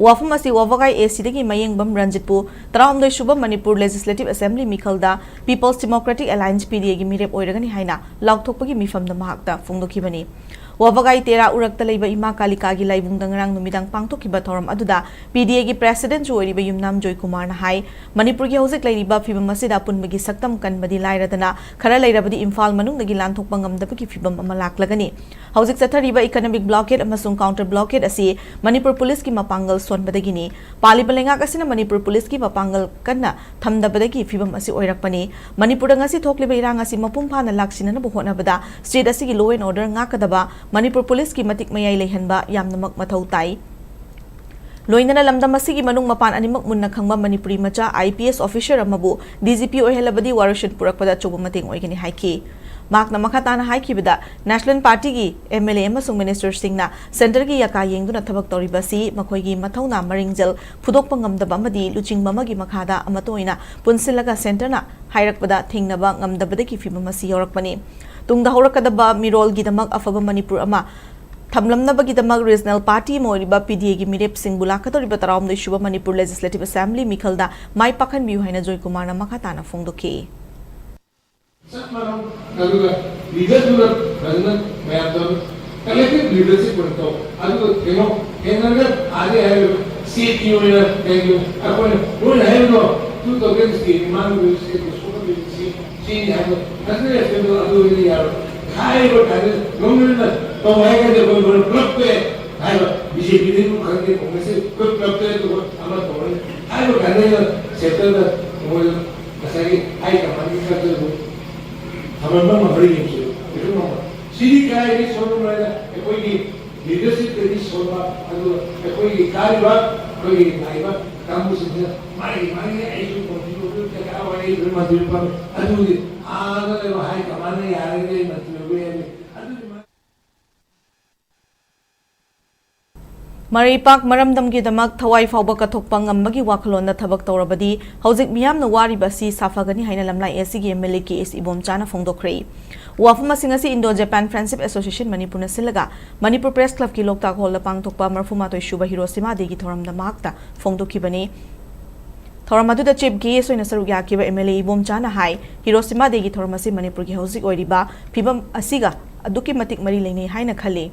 ꯋꯥꯐꯝ ꯑꯁꯤ ꯋꯥꯕꯒꯥꯏ ꯑꯦ ꯁꯤꯗꯒꯤ ꯃꯌꯦꯡꯕꯝ ꯔꯟꯖꯤꯠꯄꯨ ꯇꯔꯥꯍꯨꯝꯗꯣꯏ ꯁꯨꯕ ꯃꯅꯤꯄꯨꯔ ꯂꯦꯖꯤꯁꯂꯦꯇꯤꯚ ꯑꯦꯁꯦꯝꯕ꯭ꯂꯤ ꯃꯤꯈꯜꯗ people's democratic alliance, P D ꯑꯦꯒꯤ ꯃꯤꯔꯦꯞ ꯑꯣꯏꯔꯒꯅꯤ ꯍꯥꯏꯅ ꯂꯥꯎꯊꯣꯛꯄꯒꯤ ꯃꯤꯐꯝꯗ ꯃꯍꯥꯛꯇ ꯐꯣꯡꯗꯣꯛꯈꯤꯕꯅꯤ꯫ ꯋꯥꯕꯒꯥꯏ ꯇꯦꯔꯥ ꯎꯔꯛꯇ ꯂꯩꯕ ꯏꯃꯥ ꯀꯥꯂꯤꯀꯥꯒꯤ ꯂꯥꯏꯕꯨꯡꯗ ꯉꯔꯥꯡ ꯅꯨꯃꯤꯗꯥꯡ ꯄꯥꯡꯊꯣꯛꯈꯤꯕ ꯊꯧꯔꯝ ꯑꯗꯨꯗ ꯄꯤ ꯗꯤ ꯑꯦꯒꯤ ꯄ꯭ꯔꯦꯁꯤꯗꯦꯟꯠꯁꯨ ꯑꯣꯏꯔꯤꯕ ꯌꯨꯝꯅꯥꯝ ꯖꯣꯏꯀꯨꯃꯥꯔꯅ ꯍꯥꯏ, ꯃꯅꯤꯄꯨꯔꯒꯤ ꯍꯧꯖꯤꯛ ꯂꯩꯔꯤꯕ ꯐꯤꯕꯝ ꯑꯁꯤꯗ ꯑꯄꯨꯟꯕꯒꯤ ꯁꯛꯇꯝ ꯀꯟꯕꯗꯤ ꯂꯥꯏꯔꯗꯅ ꯈꯔ ꯂꯩꯔꯕꯗꯤ ꯏꯝꯐꯥꯜ ꯃꯅꯨꯡꯗꯒꯤ ꯂꯥꯟꯊꯣꯛꯄ ꯉꯝꯗꯕꯒꯤ ꯐꯤꯕꯝ ꯑꯃ ꯂꯥꯛꯂꯒꯅꯤ꯫ ꯍꯧꯖꯤꯛ ꯆꯠꯊꯔꯤꯕ ꯏꯀꯅꯃꯤꯛ ꯕ꯭ꯂꯣꯀꯦꯗ ꯑꯃꯁꯨꯡ ꯀꯥꯎꯟꯇꯔ ꯕ꯭ꯂꯣꯀꯦꯗ ꯑꯁꯤ ꯃꯅꯤꯄꯨꯔ ꯄꯨꯂꯤꯁꯀꯤ ꯃꯄꯥꯡꯒꯜ ꯁꯣꯟꯕꯗꯒꯤꯅꯤ꯫ ꯄꯥꯜꯂꯤꯕ ꯂꯩꯉꯥꯛ ꯑꯁꯤꯅ ꯃꯅꯤꯄꯨꯔ ꯄꯨꯂꯤꯁꯀꯤ ꯃꯄꯥꯡꯒꯜ ꯀꯟꯅ ꯊꯝꯗꯕꯗꯒꯤ ꯐꯤꯕꯝ ꯑꯁꯤ ꯑꯣꯏꯔꯛꯄꯅꯤ꯫ ꯃꯅꯤꯄꯨꯔꯗ ꯉꯁꯤ ꯊꯣꯛꯂꯤꯕ ꯏꯔꯥꯡ ꯑꯁꯤ ꯃꯄꯨꯡ ꯐꯥꯅ ꯂꯥꯛꯁꯤꯟꯅꯅꯕ ꯍꯣꯠꯅꯕꯗ ꯁ꯭ꯇꯦꯠ ꯑꯁꯤꯒꯤ law and order ꯉꯥꯛꯀꯗꯕ, ꯃꯅꯤꯄꯨꯔ ꯄꯨꯂꯤꯁꯀꯤ ꯃꯇꯤꯛ ꯃꯌꯥꯏ ꯂꯩꯍꯟꯕ ꯌꯥꯝꯅꯃꯛ ꯃꯊꯧ ꯇꯥꯏ꯫ ꯂꯣꯏꯅꯅ ꯂꯝꯗꯝ ꯑꯁꯤꯒꯤ ꯃꯅꯨꯡ ꯃꯄꯥꯟ ꯑꯅꯤꯃꯛ ꯃꯨꯟꯅ ꯈꯪꯕ ꯃꯅꯤꯄꯨꯔꯤ ꯃꯆꯥ ꯑꯥꯏ ꯄꯤ ꯑꯦꯁ ꯑꯣꯐꯤꯁꯔ ꯑꯃꯕꯨ ꯗꯤ ꯖꯤ ꯄꯤ ꯑꯣꯏꯍꯜꯂꯕꯗꯤ ꯋꯥꯔꯣꯏꯁꯤꯟ ꯄꯨꯔꯛꯄꯗ ꯑꯆꯧꯕ ꯃꯇꯦꯡ ꯑꯣꯏꯒꯅꯤ ꯍꯥꯏꯈꯤ꯫ ꯃꯍꯥꯛꯅ ꯃꯈꯥ ꯇꯥꯅ ꯍꯥꯏꯈꯤꯕꯗ, ꯅꯦꯁꯅꯦꯜ ꯄꯥꯔꯇꯤꯒꯤ ꯑꯦꯝ ꯑꯦꯜ ꯑꯦ ꯑꯃꯁꯨꯡ ꯃꯤꯅꯤꯁꯇꯔꯁꯤꯡꯅ ꯁꯦꯟꯇꯔꯒꯤ ꯌꯥꯀꯥ ꯌꯦꯡꯗꯨꯅ ꯊꯕꯛ ꯇꯧꯔꯤꯕ ꯑꯁꯤ ꯃꯈꯣꯏꯒꯤ ꯃꯊꯧꯅꯥ ꯃꯔꯤꯡꯖꯦꯜ ꯐꯨꯗꯣꯛꯄ ꯉꯝꯗꯕ ꯑꯃꯗꯤ ꯂꯨꯆꯤꯡꯕ ꯑꯃꯒꯤ ꯃꯈꯥꯗ ꯑꯃꯠꯇ ꯑꯣꯏꯅ ꯄꯨꯟꯁꯤꯜꯂꯒ ꯁꯦꯟꯇꯔꯅ ꯍꯥꯏꯔꯛꯄꯗ ꯊꯦꯡꯅꯕ ꯉꯝꯗꯕꯗꯒꯤ ꯐꯤꯕꯝ ꯑꯁꯤ ꯌꯧꯔꯛꯄꯅꯤ꯫ ꯇꯨꯡꯗ ꯍꯧꯔꯛꯀꯗꯕ ꯃꯤꯔꯣꯜꯒꯤꯗꯃꯛ ꯑꯐꯕ ꯃꯅꯤꯄꯨꯔ ꯑꯃ ꯊꯝꯂꯝꯅꯕꯒꯤꯗꯃꯛ ꯔꯤꯖꯅꯦꯜ ꯄꯥꯔꯇꯤ ꯑꯃ ꯑꯣꯏꯔꯤꯕ ꯄꯤ ꯗꯤ ꯑꯦꯒꯤ ꯃꯤꯔꯦꯞꯁꯤꯡꯕꯨ ꯂꯥꯛꯀꯗꯧꯔꯤꯕ ꯇꯔꯥꯍꯨꯝꯗꯣꯏ ꯁꯨꯕ ꯃꯅꯤꯄꯨꯔ ꯂꯦꯖꯤꯁꯂꯦꯇꯤꯚ ꯑꯦꯁꯦꯝꯕ꯭ꯂꯤ ꯃꯤꯈꯜꯗ ꯃꯥꯏ ꯄꯥꯛꯍꯟꯕꯤꯌꯨ ꯍꯥꯏꯅ ꯖꯣꯏꯀꯨꯃꯥꯔꯅ ꯃꯈꯥ ꯇꯥꯅ ꯐꯣꯡꯗꯣꯛꯈꯤ꯫ ꯆꯞ ꯃꯥꯟꯅꯧ꯫ ꯑꯗꯨꯒ ꯂꯤꯗꯔꯗꯨꯅ ꯐꯖꯅ ꯃꯌꯥꯝ ꯇꯧꯔ ꯀꯂꯦꯛꯇꯤꯚ ꯂꯤꯗꯔꯁꯤꯞ ꯑꯣꯏꯅ ꯇꯧ꯫ ꯑꯗꯨꯒ ꯀꯩꯅꯣ ꯍꯦꯟꯅꯒ ꯑꯥꯗꯩ ꯍꯥꯏꯔꯤꯕ ꯁꯤ ꯄꯤ ꯑꯣꯏꯅ ꯀꯩꯅꯣ ꯑꯩꯈꯣꯏꯅ ꯃꯣꯏꯅ ꯍꯥꯏꯔꯤꯕꯗꯣ ꯇꯨ ꯊꯥꯎꯖꯟ ꯁꯤꯛꯁꯀꯤ ꯃꯃꯥꯡꯒꯤ ꯁꯤ ꯁꯣꯛꯍꯟꯕꯤꯕ ꯁꯤ ꯁꯤꯅꯤ ꯍꯥꯏꯕꯗꯣ ꯐꯖꯅ ꯑꯦꯛꯁꯄ꯭ꯂꯦꯟ ꯇꯧ꯫ ꯑꯗꯨ ꯑꯣꯏꯔꯗꯤ ꯌꯥꯔꯣꯏ꯫ ꯍꯥꯏꯔꯤꯕ ꯀꯥꯟꯗ ꯂꯣꯡ ꯔꯟꯗ ꯇꯧ ꯍꯥꯏꯔꯒꯗꯤ ꯑꯩꯈꯣꯏ ꯂꯣꯏꯅ ꯄꯨꯂꯞ ꯇꯣꯛꯑꯦ ꯍꯥꯏꯕ ꯕꯤ ꯖꯦ ꯄꯤꯗꯒꯤ ꯈꯪꯗꯦ ꯀꯣꯡꯒ꯭ꯔꯦꯁꯁꯤ ꯑꯩꯈꯣꯏ ꯄꯨꯂꯞ ꯇꯣꯛꯑꯦ ꯑꯗꯨꯒ ꯑꯃ ꯇꯧꯔꯅꯤ ꯍꯥꯏꯕ ꯀꯥꯟꯗ ꯑꯩꯅ ꯁꯦꯟꯇꯔꯗ ꯃꯣꯏ ꯉꯁꯥꯏꯒꯤ ꯍꯥꯏ ꯀꯃꯥꯟꯒꯤ ꯈꯛꯇꯁꯨ ꯊꯝꯍꯟꯕ ꯉꯝꯕ꯭ꯔꯥ ꯌꯦꯡꯁꯦ꯫ ꯀꯩꯁꯨ ꯉꯝꯃꯣꯏ꯫ ꯁꯤꯗꯤ ꯀꯗꯥꯏꯗꯒꯤ ꯁꯣꯟꯕꯅꯣ ꯍꯥꯏꯅ ꯑꯩꯈꯣꯏꯒꯤ ꯂꯤꯗꯔꯁꯤꯞꯇꯒꯤ ꯁꯣꯟꯕ, ꯑꯗꯨꯒ ꯑꯩꯈꯣꯏꯒꯤ ꯀꯥꯔꯤꯕ ꯑꯩꯈꯣꯏꯒꯤ ꯂꯥꯛꯏꯕ ꯀꯥꯡꯕꯨꯁꯤꯡꯁꯤꯅ ꯃꯥꯒꯤ ꯃꯥꯒꯤ ꯑꯩꯁꯨ ꯃꯟꯇ꯭ꯔꯤ ꯑꯣꯏꯕ ꯗꯔꯀꯥꯔ ꯑꯣꯏ, ꯑꯩꯁꯨ ꯃꯟꯇ꯭ꯔꯤ ꯑꯣꯏꯕ ꯐꯪꯉꯤ꯫ ꯑꯗꯨꯗꯤ ꯑꯥꯗ ꯂꯩꯕ ꯍꯥꯏ ꯀꯃꯥꯟꯗ ꯌꯥꯔꯒꯗꯤ ꯑꯩ ꯃꯟꯇ꯭ꯔꯤ ꯑꯣꯏꯕ ꯌꯥꯏ꯫ ꯑꯗꯨꯗꯤ ꯃꯥ- ꯃꯔꯩꯄꯥꯛ ꯃꯔꯝꯗꯝꯒꯤꯗꯃꯛ ꯊꯋꯥꯏ ꯐꯥꯎꯕ ꯀꯠꯊꯣꯛꯄ ꯉꯝꯕꯒꯤ ꯋꯥꯈꯜꯂꯣꯟꯗ ꯊꯕꯛ ꯇꯧꯔꯕꯗꯤ ꯍꯧꯖꯤꯛ ꯃꯤꯌꯥꯝꯅ ꯋꯥꯔꯤꯕ ꯑꯁꯤ ꯁꯥꯐꯒꯅꯤ ꯍꯥꯏꯅ ꯂꯝꯂꯥꯏ ꯑꯦꯁ ꯁꯤꯒꯤ ꯑꯦꯝ ꯑꯦꯜ ꯑꯦ ꯀꯦ ꯑꯦꯁ ꯏꯕꯣꯝꯆꯥꯅ ꯐꯣꯡꯗꯣꯛꯈ꯭ꯔꯦ꯫ ꯋꯥꯐꯝ ꯑꯁꯤꯡ ꯑꯁꯤ ꯏꯟꯗꯣ ꯖꯄꯥꯟ ꯐ꯭ꯔꯦꯟꯁꯤꯞ ꯑꯦꯁꯣꯁꯤꯌꯦꯁꯟ ꯃꯅꯤꯄꯨꯔꯅ ꯁꯤꯜꯂꯒ ꯃꯅꯤꯄꯨꯔ ꯄ꯭ꯔꯦꯁ ꯀ꯭ꯂꯕꯀꯤ ꯂꯣꯛꯇꯥꯛ ꯍꯣꯜꯗ ꯄꯥꯡꯊꯣꯛꯄ ꯃꯔꯐꯨ ꯃꯥꯊꯣꯏ ꯁꯨꯕ ꯍꯤꯔꯣꯁꯤꯃꯥ ꯗꯦꯒꯤ ꯊꯧꯔꯝꯗ ꯃꯍꯥꯛꯇ ꯐꯣꯡꯗꯣꯛꯈꯤꯕꯅꯤ꯫ ꯊꯧꯔꯝ ꯑꯗꯨꯗ ꯆꯤꯐ ꯒꯦꯁ ꯑꯣꯏꯅ ꯁꯔꯨꯛ ꯌꯥꯈꯤꯕ ꯑꯦꯝ ꯑꯦꯜ ꯑꯦ ꯏꯕꯣꯝꯆꯥꯅ ꯍꯥꯏ, ꯍꯤꯔꯣꯁꯤꯃꯥ ꯗꯦꯒꯤ ꯊꯧꯔꯝ ꯑꯁꯤ ꯃꯅꯤꯄꯨꯔꯒꯤ ꯍꯧꯖꯤꯛ ꯑꯣꯏꯔꯤꯕ ꯐꯤꯕꯝ ꯑꯁꯤꯒ ꯑꯗꯨꯛꯀꯤ ꯃꯇꯤꯛ ꯃꯔꯤ ꯂꯩꯅꯩ ꯍꯥꯏꯅ ꯈꯜꯂꯤ꯫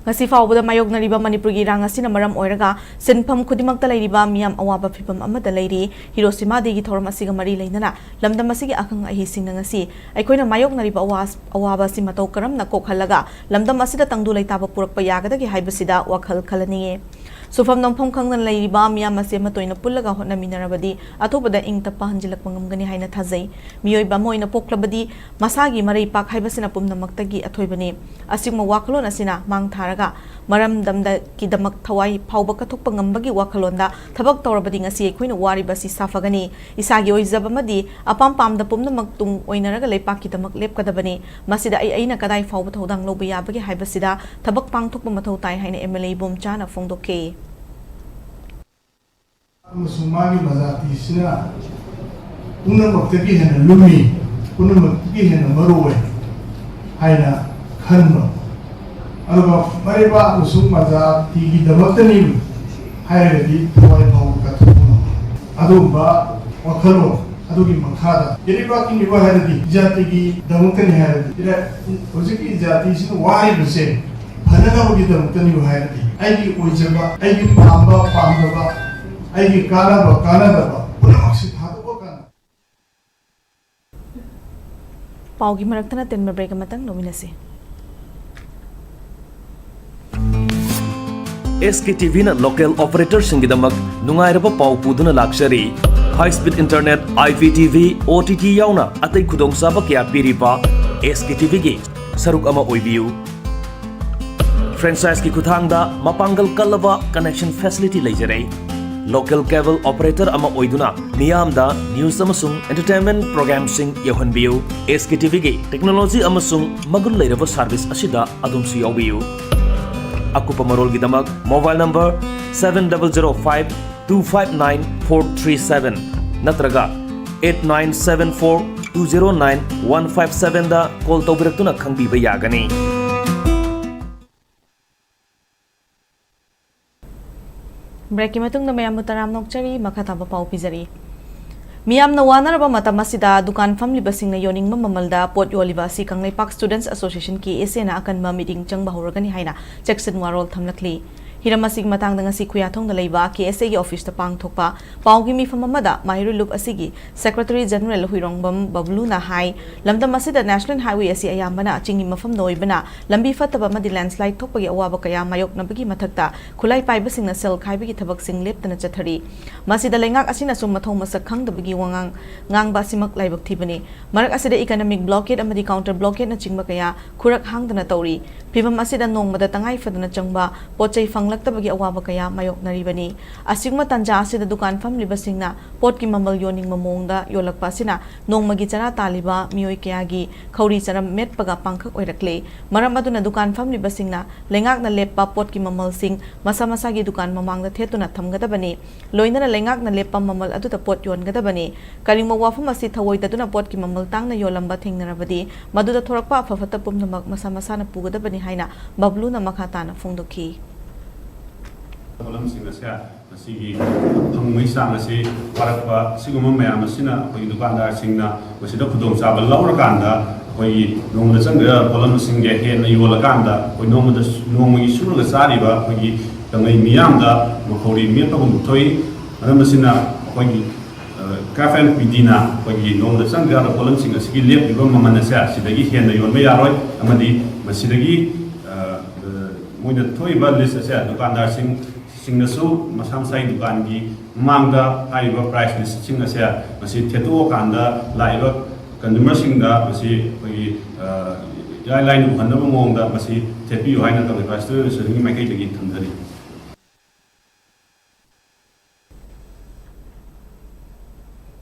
ꯉꯁꯤ ꯐꯥꯎꯕꯗ ꯃꯥꯌꯣꯛꯅꯔꯤꯕ ꯃꯅꯤꯄꯨꯔꯒꯤ ꯏꯔꯥꯡ ꯑꯁꯤꯅ ꯃꯔꯝ ꯑꯣꯏꯔꯒ ꯁꯤꯟꯐꯝ ꯈꯨꯗꯤꯡꯃꯛꯇ ꯂꯩꯔꯤꯕ ꯃꯤꯌꯥꯝ ꯑꯋꯥꯕ ꯐꯤꯕꯝ ꯑꯃꯗ ꯂꯩꯔꯤ꯫ ꯍꯤꯔꯣꯁꯤꯃꯥ ꯗꯦꯒꯤ ꯊꯧꯔꯝ ꯑꯁꯤꯒ ꯃꯔꯤ ꯂꯩꯅꯅ ꯂꯝꯗꯝ ꯑꯁꯤꯒꯤ ꯑꯈꯪ ꯑꯍꯩꯁꯤꯡꯅ ꯉꯁꯤ ꯑꯩꯈꯣꯏꯅ ꯃꯥꯌꯣꯛꯅꯔꯤꯕ ꯑꯋꯥ-, ꯑꯋꯥꯕ ꯑꯁꯤ ꯃꯇꯧ ꯀꯔꯝꯅ ꯀꯣꯛꯍꯜꯂꯒ ꯂꯝꯗꯝ ꯑꯁꯤꯗ ꯇꯪꯗꯨ ꯂꯩꯇꯥꯕ ꯄꯨꯔꯛꯄ ꯌꯥꯒꯗꯒꯦ ꯍꯥꯏꯕꯁꯤꯗ ꯋꯥꯈꯜ ꯈꯜꯍꯟꯅꯤꯡꯉꯤ꯫ ꯁꯨꯐꯝ ꯅꯣꯝꯐꯝ ꯈꯪꯗꯅ ꯂꯩꯔꯤꯕ ꯃꯤꯌꯥꯝ ꯑꯁꯤ ꯑꯃꯠꯇ ꯑꯣꯏꯅ ꯄꯨꯜꯂꯒ ꯍꯣꯠꯅꯃꯤꯟꯅꯔꯕꯗꯤ ꯑꯊꯨꯕꯗ ꯏꯪ ꯇꯞꯄ ꯍꯟꯖꯤꯜꯂꯛꯄ ꯉꯝꯒꯅꯤ ꯍꯥꯏꯅ ꯊꯥꯖꯩ꯫ ꯃꯤꯑꯣꯏꯕ ꯑꯃ ꯑꯣꯏꯅ ꯄꯣꯛꯂꯕꯗꯤ ꯃꯁꯥꯒꯤ ꯃꯔꯩꯄꯥꯛ ꯍꯥꯏꯕꯁꯤꯅ ꯄꯨꯝꯅꯃꯛꯇꯒꯤ ꯑꯊꯣꯏꯕꯅꯤ꯫ ꯑꯁꯤꯒꯨꯝꯕ ꯋꯥꯈꯜꯂꯣꯟ ꯑꯁꯤꯅ ꯃꯥꯡ ꯊꯥꯔꯒ ꯃꯔꯝꯗꯝꯗꯒꯤꯗꯃꯛ ꯊꯋꯥꯏ ꯐꯥꯎꯕ ꯀꯠꯊꯣꯛꯄ ꯉꯝꯕꯒꯤ ꯋꯥꯈꯜꯂꯣꯟꯗ ꯊꯕꯛ ꯇꯧꯔꯕꯗꯤ ꯉꯁꯤ ꯑꯩꯈꯣꯏꯅ ꯋꯥꯔꯤꯕ ꯑꯁꯤ ꯁꯥꯐꯒꯅꯤ꯫ ꯏꯁꯥꯒꯤ ꯑꯣꯏꯖꯕ ꯑꯃꯗꯤ ꯑꯄꯥꯝ ꯄꯥꯝꯗ ꯄꯨꯝꯅꯃꯛ ꯇꯨꯡ ꯑꯣꯏꯅꯔꯒ ꯂꯩꯄꯥꯛꯀꯤꯗꯃꯛ ꯂꯦꯞꯀꯗꯕꯅꯤ꯫ ꯃꯁꯤꯗ ꯑꯩ ꯑꯩꯅ ꯀꯗꯥꯏ ꯐꯥꯎꯕ ꯊꯧꯗꯥꯡ ꯂꯧꯕ ꯌꯥꯕꯒꯦ ꯍꯥꯏꯕꯁꯤꯗ ꯊꯕꯛ ꯄꯥꯡꯊꯣꯛꯄ ꯃꯊꯧ ꯇꯥꯏ ꯍꯥꯏꯅ ꯑꯦꯝ ꯑꯦꯜ ꯑꯦ ꯏꯕꯣꯝꯆꯥꯅ ꯐꯣꯡꯗꯣꯛꯈꯤ꯫ ꯑꯃꯁꯨꯡ ꯃꯥꯒꯤ ꯃꯖꯥꯇꯤꯁꯤꯅ ꯄꯨꯝꯅꯃꯛꯇꯒꯤ ꯍꯦꯟꯅ ꯂꯨꯝꯃꯤ, ꯄꯨꯝꯅꯃꯛꯇꯒꯤ ꯍꯦꯟꯅ ꯃꯔꯨ ꯑꯣꯏ ꯍꯥꯏꯅ ꯈꯟꯕ꯫ ꯑꯗꯨꯒ ꯃꯔꯩꯕꯥꯛ ꯑꯃꯁꯨꯡ ꯃꯖꯥꯇꯤꯒꯤꯗꯃꯛꯇꯅꯤ ꯍꯥꯏꯔꯒꯗꯤ ꯊꯋꯥꯏ ꯐꯥꯎꯕ ꯀꯠꯊꯣꯛꯄ ꯉꯝꯕ ꯑꯗꯨꯒꯨꯝꯕ ꯋꯥꯈꯜꯂꯣꯟ ꯑꯗꯨꯒꯤ ꯃꯈꯥꯗ ꯏꯔꯩꯕꯥꯛꯀꯤꯅꯤꯕ ꯍꯥꯏꯔꯗꯤ, ꯖꯥꯇꯤꯒꯤꯗꯃꯛꯇꯅꯤ ꯍꯥꯏꯔꯗꯤ, ꯏꯔꯥ-, ꯍꯧꯖꯤꯛꯀꯤ ꯖꯥꯇꯤꯁꯤꯅ ꯋꯥꯔꯤꯕꯁꯦ ꯐꯅꯅꯕꯒꯤꯗꯃꯛꯇꯅꯤꯕ ꯍꯥꯏꯔꯗꯤ, ꯑꯩꯒꯤ ꯑꯣꯏꯖꯕ, ꯑꯩꯒꯤ ꯄꯥꯝꯕ ꯄꯥꯝꯗꯕ, ꯑꯩꯒꯤ ꯀꯥꯟꯅꯕ ꯀꯥꯟꯅꯗꯕ ꯄꯨꯝꯅꯃꯛꯁꯤ ꯊꯥꯗꯣꯛꯑꯀꯥꯟꯗ꯫ ꯄꯥꯎꯒꯤ ꯃꯔꯛꯇꯅ ꯇꯦꯟꯕ ꯕ꯭ꯔꯦꯛ ꯑꯃꯇꯪ ꯂꯧꯃꯤꯟꯅꯁꯤ꯫ ꯑꯦꯁ ꯀꯦ ꯇꯤ ꯚꯤꯅ ꯂꯣꯀꯦꯜ ꯑꯣꯄꯔꯦꯇꯔꯁꯤꯡꯒꯤꯗꯃꯛ ꯅꯨꯡꯉꯥꯏꯔꯕ ꯄꯥꯎ ꯄꯨꯗꯨꯅ ꯂꯥꯛꯆꯔꯤ꯫ High speed internet, I P T V, O T T ꯌꯥꯎꯅ ꯑꯇꯩ ꯈꯨꯗꯣꯡꯆꯥꯕ ꯀꯌꯥ ꯄꯤꯔꯤꯕ ꯑꯦꯁ ꯀꯦ ꯇꯤ ꯚꯤꯒꯤ ꯁꯔꯨꯛ ꯑꯃ ꯑꯣꯏꯕꯤꯌꯨ꯫ Franchise ꯀꯤ ꯈꯨꯠꯊꯥꯡꯗ ꯃꯄꯥꯡꯒꯜ ꯀꯜꯂꯕ connection facility ꯂꯩꯖꯔꯦ꯫ Local cable operator ꯑꯃ ꯑꯣꯏꯗꯨꯅ ꯃꯤꯌꯥꯝꯗ news ꯑꯃꯁꯨꯡ entertainment program ꯁꯤꯡ ꯌꯧꯍꯟꯕꯤꯌꯨ꯫ S K T V ꯒꯤ technology ꯑꯃꯁꯨꯡ ꯃꯒꯨꯟ ꯂꯩꯔꯕ service ꯑꯁꯤꯗ ꯑꯗꯣꯝꯁꯨ ꯌꯥꯎꯕꯤꯌꯨ꯫ ꯑꯀꯨꯞꯄ ꯃꯔꯣꯜꯒꯤꯗꯃꯛ mobile number seven double zero five two five nine four three seven ꯅꯠꯇ꯭ꯔꯒ eight nine seven four two zero nine one five seven ꯗ call ꯇꯧꯕꯤꯔꯛꯇꯨꯅ ꯈꯪꯕꯤꯕ ꯌꯥꯒꯅꯤ꯫ Break ꯀꯤ ꯃꯇꯨꯡꯗ ꯃꯌꯥꯝꯕꯨ ꯇꯔꯥꯝꯅ ꯑꯣꯛꯆꯔꯤ꯫ ꯃꯈꯥ ꯇꯥꯕ ꯄꯥꯎ ꯄꯤꯖꯔꯤ꯫ ꯃꯤꯌꯥꯝꯅ ꯋꯥꯅꯔꯕ ꯃꯇꯝ ꯑꯁꯤꯗ ꯗꯨꯀꯥꯟ ꯐꯝꯂꯤꯕꯁꯤꯡꯅ ꯌꯣꯟꯅꯤꯡꯕ ꯃꯃꯜꯗ ꯄꯣꯠ ꯌꯣꯜꯂꯤꯕ ꯑꯁꯤ Kangleipak Students Association, K S A ꯅ ꯑꯀꯟꯕ ꯃꯤꯠꯌꯦꯡ ꯆꯪꯕ ꯍꯧꯔꯒꯅꯤ ꯍꯥꯏꯅ ꯆꯦꯛꯁꯤꯟ ꯋꯥꯔꯣꯜ ꯊꯝꯂꯛꯂꯤ꯫ ꯍꯤꯔꯝ ꯑꯁꯤꯒꯤ ꯃꯇꯥꯡꯗ ꯉꯁꯤ ꯈꯨꯌꯥꯊꯣꯡꯗ ꯂꯩꯕ K S A ꯒꯤ office ꯇ ꯄꯥꯡꯊꯣꯛꯄ ꯄꯥꯎꯒꯤ ꯃꯤꯐꯝ ꯑꯃꯗ ꯃꯍꯩꯔꯣꯏ ꯂꯨꯞ ꯑꯁꯤꯒꯤ Secretary General ꯍꯨꯏꯔꯣꯡꯕꯝ ꯕꯕꯂꯨꯅ ꯍꯥꯏ, ꯂꯝꯗꯝ ꯑꯁꯤꯗ National Highway ꯑꯁꯤ ꯑꯌꯥꯝꯕꯅ ꯆꯤꯡꯒꯤ ꯃꯐꯝꯗ ꯑꯣꯏꯕꯅ, ꯂꯝꯕꯤ ꯐꯠꯇꯕ ꯑꯃꯗꯤ landslide ꯊꯣꯛꯄꯒꯤ ꯑꯋꯥꯕ ꯀꯌꯥ ꯃꯥꯌꯣꯛꯅꯕꯒꯤ ꯃꯊꯛꯇ, ꯈꯨꯠꯂꯥꯏ ꯄꯥꯏꯕꯁꯤꯡꯅ ꯁꯦꯜ ꯈꯥꯏꯕꯒꯤ ꯊꯕꯛꯁꯤꯡ ꯂꯦꯞꯇꯅ ꯆꯠꯊꯔꯤ꯫ ꯃꯁꯤꯗ ꯂꯩꯉꯥꯛ ꯑꯁꯤꯅꯁꯨ ꯃꯊꯧ ꯃꯁꯛ ꯈꯪꯗꯕꯒꯤ ꯋꯥꯉꯥꯡ ꯉꯥꯡꯕ ꯑꯁꯤꯃꯛ ꯂꯥꯏꯕꯛ ꯊꯤꯕꯅꯤ꯫ ꯃꯔꯛ ꯑꯁꯤꯗ economic blockade ꯑꯃꯗꯤ counter blockade ꯅꯆꯤꯡꯕ ꯀꯌꯥ ꯈꯨꯔꯛ ꯍꯥꯡꯗꯅ ꯇꯧꯔꯤ꯫ ꯐꯤꯚꯝ ꯑꯁꯤꯗ ꯅꯣꯡꯃꯗ ꯇꯉꯥꯏ ꯐꯗꯅ ꯆꯪꯕ ꯄꯣꯠ ꯆꯩ ꯐꯪꯂꯛꯇꯕꯒꯤ ꯑꯋꯥꯕ ꯀꯌꯥ ꯃꯥꯌꯣꯛꯅꯔꯤꯕꯅꯤ꯫ ꯑꯁꯤꯒꯨꯝꯕ ꯇꯥꯟꯖꯥ ꯑꯁꯤꯗ ꯗꯨꯀꯥꯟ ꯐꯝꯂꯤꯕꯁꯤꯡꯅ ꯄꯣꯠꯀꯤ ꯃꯃꯜ ꯌꯣꯟꯅꯤꯡꯕ ꯃꯑꯣꯡꯗ ꯌꯣꯜꯂꯛꯄ ꯑꯁꯤꯅ ꯅꯣꯡꯃꯒꯤ ꯆꯔꯥ ꯇꯥꯜꯂꯤꯕ ꯃꯤꯑꯣꯏ ꯀꯌꯥꯒꯤ ꯈꯧꯔꯤ ꯆꯅꯝ ꯃꯦꯠꯄꯒ ꯄꯥꯡꯈꯛ ꯑꯣꯏꯔꯛꯂꯦ꯫ ꯃꯔꯝ ꯑꯗꯨꯅ ꯗꯨꯀꯥꯟ ꯐꯝꯂꯤꯕꯁꯤꯡꯅ ꯂꯩꯉꯥꯛꯅ ꯂꯦꯞꯄ ꯄꯣꯠꯀꯤ ꯃꯃꯜꯁꯤꯡ ꯃꯁꯥ ꯃꯁꯥꯒꯤ ꯗꯨꯀꯥꯟ ꯃꯃꯥꯡꯗ ꯊꯦꯠꯇꯨꯅ ꯊꯝꯒꯗꯕꯅꯤ꯫ ꯂꯣꯏꯅꯅ ꯂꯩꯉꯥꯛꯅ ꯂꯦꯞꯄ ꯃꯃꯜ ꯑꯗꯨꯗ ꯄꯣꯠ ꯌꯣꯟꯒꯗꯕꯅꯤ꯫ ꯀꯔꯤꯒꯨꯝꯕ ꯋꯥꯐꯝ ꯑꯁꯤ ꯊꯧꯑꯣꯏꯗꯗꯨꯅ ꯄꯣꯠꯀꯤ ꯃꯃꯜ ꯇꯥꯡꯅ ꯌꯣꯜꯂꯝꯕ ꯊꯦꯡꯅꯔꯕꯗꯤ, ꯃꯗꯨꯗ ꯊꯣꯔꯛꯄ ꯑꯐ ꯐꯠꯇ ꯄꯨꯝꯅꯃꯛ ꯃꯁꯥ ꯃꯁꯥꯅ ꯄꯨꯒꯗꯕꯅꯤ ꯍꯥꯏꯅ ꯕꯕꯂꯨꯅ ꯃꯈꯥ ꯇꯥꯅ ꯐꯣꯡꯗꯣꯛꯈꯤ꯫ ꯄꯣꯠꯂꯝꯁꯤꯡ ꯑꯁꯦ ꯃꯁꯤꯒꯤ ꯐꯪꯕꯒꯤ ꯆꯥꯡ ꯑꯁꯤ ꯋꯥꯔꯛꯄ, ꯁꯤꯒꯨꯝꯕ ꯃꯌꯥꯝ ꯑꯁꯤꯅ ꯑꯩꯈꯣꯏꯒꯤ ꯗꯨꯀꯥꯟꯗꯥꯔꯁꯤꯡꯅ ꯃꯁꯤꯗ ꯈꯨꯗꯣꯡꯆꯥꯕ ꯂꯧꯔꯀꯥꯟꯗ ꯑꯩꯈꯣꯏꯒꯤ ꯅꯣꯡꯃꯗ ꯆꯪꯒꯗꯕ ꯄꯣꯠꯂꯝꯁꯤꯡꯁꯦ ꯍꯦꯟꯅ ꯌꯣꯜꯂꯀꯥꯟꯗ ꯑꯩꯈꯣꯏ ꯅꯣꯡꯃꯗ, ꯅꯣꯡꯃꯒꯤ ꯁꯨꯔꯒ ꯆꯥꯔꯤꯕ ꯑꯩꯈꯣꯏꯒꯤ ꯀꯪꯂꯩ ꯃꯤꯌꯥꯝꯗ ꯃꯈꯧꯔꯤ ꯃꯦꯠꯄꯒꯨꯝꯕ ꯊꯣꯛꯏ꯫ ꯃꯔꯝ ꯑꯁꯤꯅ ꯑꯩꯈꯣꯏꯒꯤ ꯀꯦꯐ ꯑꯦꯟ ꯄꯤ ꯗꯤꯅ ꯑꯩꯈꯣꯏꯒꯤ ꯅꯣꯡꯃꯗ ꯆꯪꯗ ꯌꯥꯗꯕ ꯄꯣꯠꯂꯝꯁꯤꯡ ꯑꯁꯤꯒꯤ ꯂꯦꯞꯄꯤꯕ ꯃꯃꯜ ꯑꯁꯦ ꯁꯤꯗꯒꯤ ꯍꯦꯟꯅ ꯌꯣꯟꯕ ꯌꯥꯔꯣꯏ, ꯑꯃꯗꯤ ꯃꯁꯤꯗꯒꯤ ꯃꯣꯏꯅ ꯊꯣꯛꯏꯕ ꯂꯤꯁ ꯑꯁꯦ ꯗꯨꯀꯥꯟꯗꯥꯔꯁꯤꯡ ꯁꯤꯡꯅꯁꯨ ꯃꯁꯥ ꯃꯁꯥꯒꯤ ꯗꯨꯀꯥꯟꯒꯤ ꯃꯃꯥꯡꯗ ꯍꯥꯏꯔꯤꯕ ꯄ꯭ꯔꯥꯏꯁ ꯂꯤꯁꯁꯤꯡ ꯑꯁꯦ ꯃꯁꯤ ꯊꯦꯠꯇꯣꯛꯑꯀꯥꯟꯗ ꯂꯥꯛꯏꯕ ꯀꯟꯖꯨꯃꯔꯁꯤꯡꯗ ꯃꯁꯤ ꯑꯩꯈꯣꯏꯒꯤ ꯏꯔꯥꯏ ꯂꯥꯏꯅ ꯎꯍꯟꯅꯕ ꯃꯑꯣꯡꯗ ꯃꯁꯤ ꯊꯦꯠꯄꯤꯌꯨ ꯍꯥꯏꯅ ꯀꯪꯂꯩꯄꯥꯛ ꯁ꯭ꯇꯦꯠ ꯑꯦꯁꯣꯁꯤꯌꯦꯁꯟꯒꯤ ꯃꯥꯏꯀꯩꯗꯒꯤ ꯊꯝꯖꯔꯤ꯫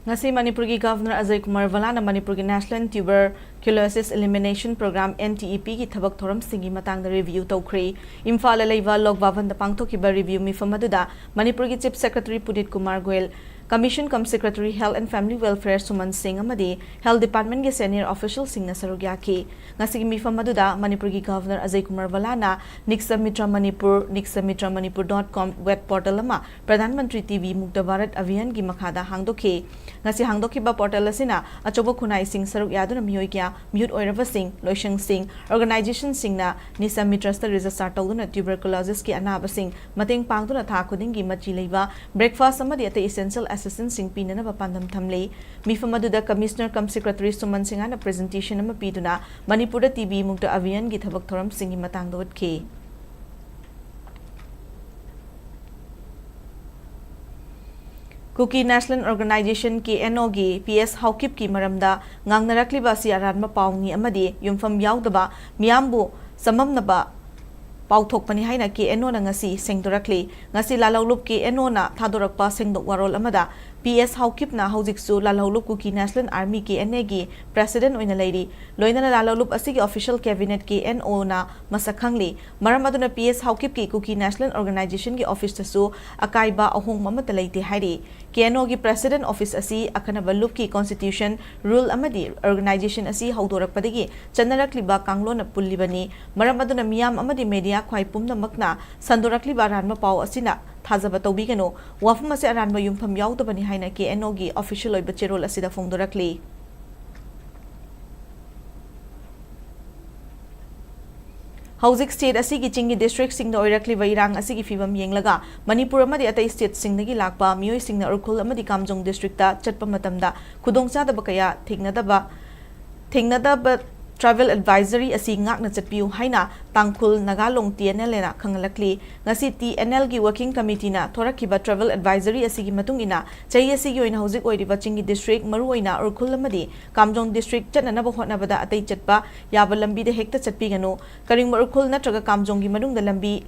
ꯉꯁꯤ ꯃꯅꯤꯄꯨꯔꯒꯤ ꯒꯚꯔꯅꯔ ꯑꯖꯌ ꯀꯨꯃꯥꯔ ꯚꯂꯥꯅ ꯃꯅꯤꯄꯨꯔꯒꯤ National Tuberculosis Elimination Program, N T E P ꯒꯤ ꯊꯕꯛ ꯊꯧꯔꯝꯁꯤꯡꯒꯤ ꯃꯇꯥꯡꯗ ꯔꯤꯚꯤꯌꯨ ꯇꯧꯈ꯭ꯔꯦ꯫ ꯏꯝꯐꯥꯜꯗ ꯂꯩꯕ ꯂꯣꯛ ꯚꯕꯟꯗ ꯄꯥꯡꯊꯣꯛꯈꯤꯕ ꯔꯤꯚꯤꯌꯨ ꯃꯤꯐꯝ ꯑꯗꯨꯗ ꯃꯅꯤꯄꯨꯔꯒꯤ Chief Secretary ꯄꯨꯅꯤꯠ Kumar Goyal, Commission cum Secretary Health and Family Welfare ꯁꯨꯃꯟ ꯁꯤꯡ ꯑꯃꯗꯤ Health Department ꯒꯤ senior official ꯁꯤꯡꯅ ꯁꯔꯨꯛ ꯌꯥꯈꯤ꯫ ꯉꯁꯤꯒꯤ ꯃꯤꯐꯝ ꯑꯗꯨꯗ ꯃꯅꯤꯄꯨꯔꯒꯤ ꯒꯚꯔꯅꯔ ꯑꯖꯌ ꯀꯨꯃꯥꯔ ꯚꯂꯥꯅ Nikshamitra Manipur, nikshamitra manipur dot com web portal ꯑꯃ ꯄ꯭ꯔꯙꯥꯟ ꯃꯟꯇ꯭ꯔꯤ ꯇꯤ ꯕꯤ ꯃꯨꯛꯇ ꯚꯥꯔꯠ ꯑꯚꯤꯌꯥꯟꯒꯤ ꯃꯈꯥꯗ ꯍꯥꯡꯗꯣꯛꯈꯤ꯫ ꯉꯁꯤ ꯍꯥꯡꯗꯣꯛꯈꯤꯕ portal ꯑꯁꯤꯅ ꯑꯆꯧꯕ ꯈꯨꯟꯅꯥꯏꯁꯤꯡ ꯁꯔꯨꯛ ꯌꯥꯗꯨꯅ ꯃꯤꯑꯣꯏ ꯀꯌꯥ, ꯃꯤꯍꯨꯠ ꯑꯣꯏꯔꯕꯁꯤꯡ, ꯂꯣꯏꯁꯪꯁꯤꯡ, organization ꯁꯤꯡꯅ Nikshamitra ꯗ register ꯇꯧꯗꯨꯅ tuberculosis ꯀꯤ ꯑꯅꯥꯕꯁꯤꯡ ꯃꯇꯦꯡ ꯄꯥꯡꯗꯨꯅ ꯊꯥ ꯈꯨꯗꯤꯡꯒꯤ ꯃꯆꯤ ꯂꯩꯕ breakfast ꯑꯃꯗꯤ ꯑꯇꯩ essential assistance ꯁꯤꯡ ꯄꯤꯅꯅꯕ ꯄꯥꯟꯗꯝ ꯊꯝꯂꯤ꯫ ꯃꯤꯐꯝ ꯑꯗꯨꯗ Commissioner cum Secretary ꯁꯨꯃꯟ ꯁꯤꯡꯍꯅ presentation ꯑꯃ ꯄꯤꯗꯨꯅ ꯃꯅꯤꯄꯨꯔꯗ ꯇꯤ ꯕꯤ ꯃꯨꯛꯇ ꯑꯚꯤꯌꯥꯟꯒꯤ ꯊꯕꯛ ꯊꯧꯔꯝꯁꯤꯡꯒꯤ ꯃꯇꯥꯡꯗ ꯎꯠꯈꯤ꯫ Kuki National Organization, K N O ꯒꯤ ꯄꯤ ꯑꯦꯁ ꯍꯥꯎꯀꯤꯞꯀꯤ ꯃꯔꯝꯗ ꯉꯥꯡꯅꯔꯛꯂꯤꯕ ꯑꯁꯤ ꯑꯔꯥꯟꯕ ꯄꯥꯎꯅꯤ ꯑꯃꯗꯤ ꯌꯨꯝꯐꯝ ꯌꯥꯎꯗꯕ ꯃꯤꯌꯥꯝꯕꯨ ꯆꯃꯝꯅꯕ ꯄꯥꯎꯊꯣꯛꯄꯅꯤ ꯍꯥꯏꯅ ꯀꯦ ꯑꯦꯟ ꯑꯣꯅ ꯉꯁꯤ ꯁꯦꯡꯗꯣꯔꯛꯂꯤ꯫ ꯉꯁꯤ ꯂꯥꯜꯍꯧꯂꯨꯞ ꯀꯦ ꯑꯦꯟ ꯑꯣꯅ ꯊꯥꯗꯣꯔꯛꯄ ꯁꯦꯡꯗꯣꯛ ꯋꯥꯔꯣꯜ ꯑꯃꯗ, ꯄꯤ ꯑꯦꯁ ꯍꯥꯎꯀꯤꯞꯅ ꯍꯧꯖꯤꯛꯁꯨ ꯂꯥꯜꯍꯧꯂꯨꯞ Kuki National Army, K N A ꯒꯤ president ꯑꯣꯏꯅ ꯂꯩꯔꯤ꯫ ꯂꯣꯏꯅꯅ ꯂꯥꯜꯍꯧꯂꯨꯞ ꯑꯁꯤꯒꯤ official cabinet ꯀꯦ ꯑꯦꯟ ꯑꯣꯅ ꯃꯁꯛ ꯈꯪꯂꯤ꯫ ꯃꯔꯝ ꯑꯗꯨꯅ P S ꯍꯥꯎꯀꯤꯞꯀꯤ Kuki National Organization ꯒꯤ office ꯇꯁꯨ ꯑꯀꯥꯏꯕ ꯑꯍꯣꯡꯕ ꯑꯃꯠꯇ ꯂꯩꯇꯦ ꯍꯥꯏꯔꯤ꯫ ꯀꯦ ꯑꯦꯟ ꯑꯣꯒꯤ president office ꯑꯁꯤ ꯑꯈꯟꯅꯕ ꯂꯨꯞꯀꯤ constitution, rule ꯑꯃꯗꯤ organization ꯑꯁꯤ ꯍꯧꯗꯣꯔꯛꯄꯗꯒꯤ ꯆꯠꯅꯔꯛꯂꯤꯕ ꯀꯥꯡꯂꯣꯟꯅ ꯄꯨꯜꯂꯤꯕꯅꯤ꯫ ꯃꯔꯝ ꯑꯗꯨꯅ ꯃꯤꯌꯥꯝ ꯑꯃꯗꯤ media ꯈ꯭ꯋꯥꯏ ꯄꯨꯝꯅꯃꯛꯅ ꯁꯟꯗꯣꯔꯛꯂꯤꯕ ꯑꯔꯥꯟꯕ ꯄꯥꯎ ꯑꯁꯤꯅ ꯊꯥꯖꯕ ꯇꯧꯕꯤꯒꯅꯨ꯫ ꯋꯥꯐꯝ ꯑꯁꯤ ꯑꯔꯥꯟꯕ ꯌꯨꯝꯐꯝ ꯌꯥꯎꯗꯕꯅꯤ ꯍꯥꯏꯅ ꯀꯦ ꯑꯦꯟ ꯑꯣꯒꯤ official ꯑꯣꯏꯕ ꯆꯦꯔꯣꯜ ꯑꯁꯤꯗ ꯐꯣꯡꯗꯣꯔꯛꯂꯤ꯫ ꯍꯧꯖꯤꯛ state ꯑꯁꯤꯒꯤ ꯆꯤꯡꯒꯤ district ꯁꯤꯡꯗ ꯑꯣꯏꯔꯛꯂꯤꯕ ꯏꯔꯥꯡ ꯑꯁꯤꯒꯤ ꯐꯤꯚꯝ ꯌꯦꯡꯂꯒ, ꯃꯅꯤꯄꯨꯔ ꯑꯃꯗꯤ ꯑꯇꯩ state ꯁꯤꯡꯗꯒꯤ ꯂꯥꯛꯄ ꯃꯤꯑꯣꯏꯁꯤꯡꯅ ꯎꯈ꯭ꯔꯨꯜ ꯑꯃꯗꯤ ꯀꯥꯝꯖꯣꯡ district ꯇ ꯆꯠꯄ ꯃꯇꯝꯗ ꯈꯨꯗꯣꯡꯆꯥꯗꯕ ꯀꯌꯥ ꯊꯦꯡꯅꯗꯕ, ꯊꯦꯡꯅꯗꯕ, Travel Advisory ꯑꯁꯤ ꯉꯥꯛꯅ ꯆꯠꯄꯤꯌꯨ ꯍꯥꯏꯅ ꯇꯥꯡꯈꯨꯜ ꯅꯥꯒꯥ ꯂꯣꯡ TNLAꯅ ꯈꯪꯍꯜꯂꯛꯂꯤ꯫ ꯉꯁꯤ TNLꯒꯤ Working Committeeꯅ ꯊꯣꯔꯛꯈꯤꯕ Travel Advisory ꯑꯁꯤꯒꯤ ꯃꯇꯨꯡ ꯏꯟꯅ ꯆꯍꯤ ꯑꯁꯤꯒꯤ ꯑꯣꯏꯅ ꯍꯧꯖꯤꯛ ꯑꯣꯏꯔꯤꯕ ꯆꯤꯡꯒꯤ district, ꯃꯔꯨꯑꯣꯏꯅ ꯎꯈ꯭ꯔꯨꯜ ꯑꯃꯗꯤ ꯀꯥꯝꯖꯣꯡ district ꯆꯠꯅꯅꯕ ꯍꯣꯠꯅꯕꯗ ꯑꯇꯩ ꯆꯠꯄ ꯌꯥꯕ ꯂꯝꯕꯤꯗ ꯍꯦꯛꯇ ꯆꯠꯄꯤꯒꯅꯨ꯫ ꯀꯔꯤꯡꯕ ꯎꯈ꯭ꯔꯨꯜ ꯅꯠꯇ꯭ꯔꯒ ꯀꯥꯝꯖꯣꯡꯒꯤ ꯃꯅꯨꯡꯗ ꯂꯝꯕꯤ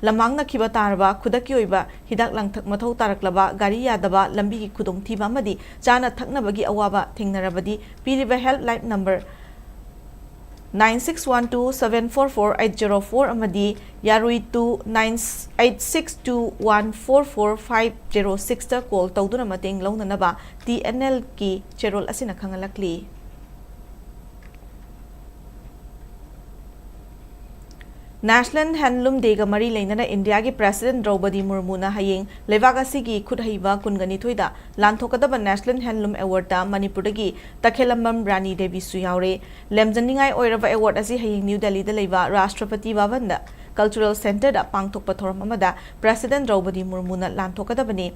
ꯂꯝꯃꯥꯡꯅꯈꯤꯕ ꯇꯥꯔꯕ, ꯈꯨꯗꯛꯀꯤ ꯑꯣꯏꯕ ꯍꯤꯗꯥꯛ ꯂꯥꯡꯊꯛ ꯃꯊꯧ ꯇꯥꯔꯛꯂꯕ, ꯒꯥꯔꯤ ꯌꯥꯗꯕ, ꯂꯝꯕꯤꯒꯤ ꯈꯨꯗꯣꯡꯊꯤꯕ ꯑꯃꯗꯤ ꯆꯥꯅ ꯊꯛꯅꯕꯒꯤ ꯑꯋꯥꯕ ꯊꯦꯡꯅꯔꯕꯗꯤ ꯄꯤꯔꯤꯕ helpline number nine six one two seven four four eight zero four ꯑꯃꯗꯤ ꯌꯥꯔꯨꯏ two nine eight six two one four four five zero sixꯇ call ꯇꯧꯗꯨꯅ ꯃꯇꯦꯡ ꯂꯧꯅꯅꯕ TNLꯒꯤ ꯆꯦꯔꯣꯜ ꯑꯁꯤꯅ ꯈꯪꯍꯜꯂꯛꯂꯤ꯫ National Handloom Dayꯒ ꯃꯔꯤ ꯂꯩꯅꯅ ꯏꯟꯗꯤꯌꯥꯒꯤ President ꯗ꯭ꯔꯧꯄꯗꯤ ꯃꯨꯔꯃꯨꯅ ꯍꯌꯦꯡ ꯂꯩꯕꯥꯛ ꯑꯁꯤꯒꯤ ꯈꯨꯠ ꯍꯩꯕ ꯀꯨꯟꯒ ꯅꯤꯊꯣꯏꯗ ꯂꯥꯟꯊꯣꯛꯀꯗꯕ National Handloom Awardꯇ ꯃꯅꯤꯄꯨꯔꯗꯒꯤ ꯇꯈꯦꯂꯝꯕꯝ ꯔꯥꯅꯤ ꯗꯦꯕꯤꯁꯨ ꯌꯥꯎꯔꯦ꯫ ꯂꯦꯝꯖꯅꯤꯡꯉꯥꯏ ꯑꯣꯏꯔꯕ award ꯑꯁꯤ ꯍꯌꯦꯡ ꯅ꯭ꯌꯨ ꯗꯦꯜꯂꯤꯗ ꯂꯩꯕ ꯔꯥꯁꯇ꯭ꯔꯄꯇꯤ ꯚꯕꯟꯗ Cultural Centreꯗ ꯄꯥꯡꯊꯣꯛꯄ ꯊꯧꯔꯝ ꯑꯃꯗ President ꯗ꯭ꯔꯧꯄꯗꯤ ꯃꯨꯔꯃꯨꯅ ꯂꯥꯟꯊꯣꯛꯀꯗꯕꯅꯤ꯫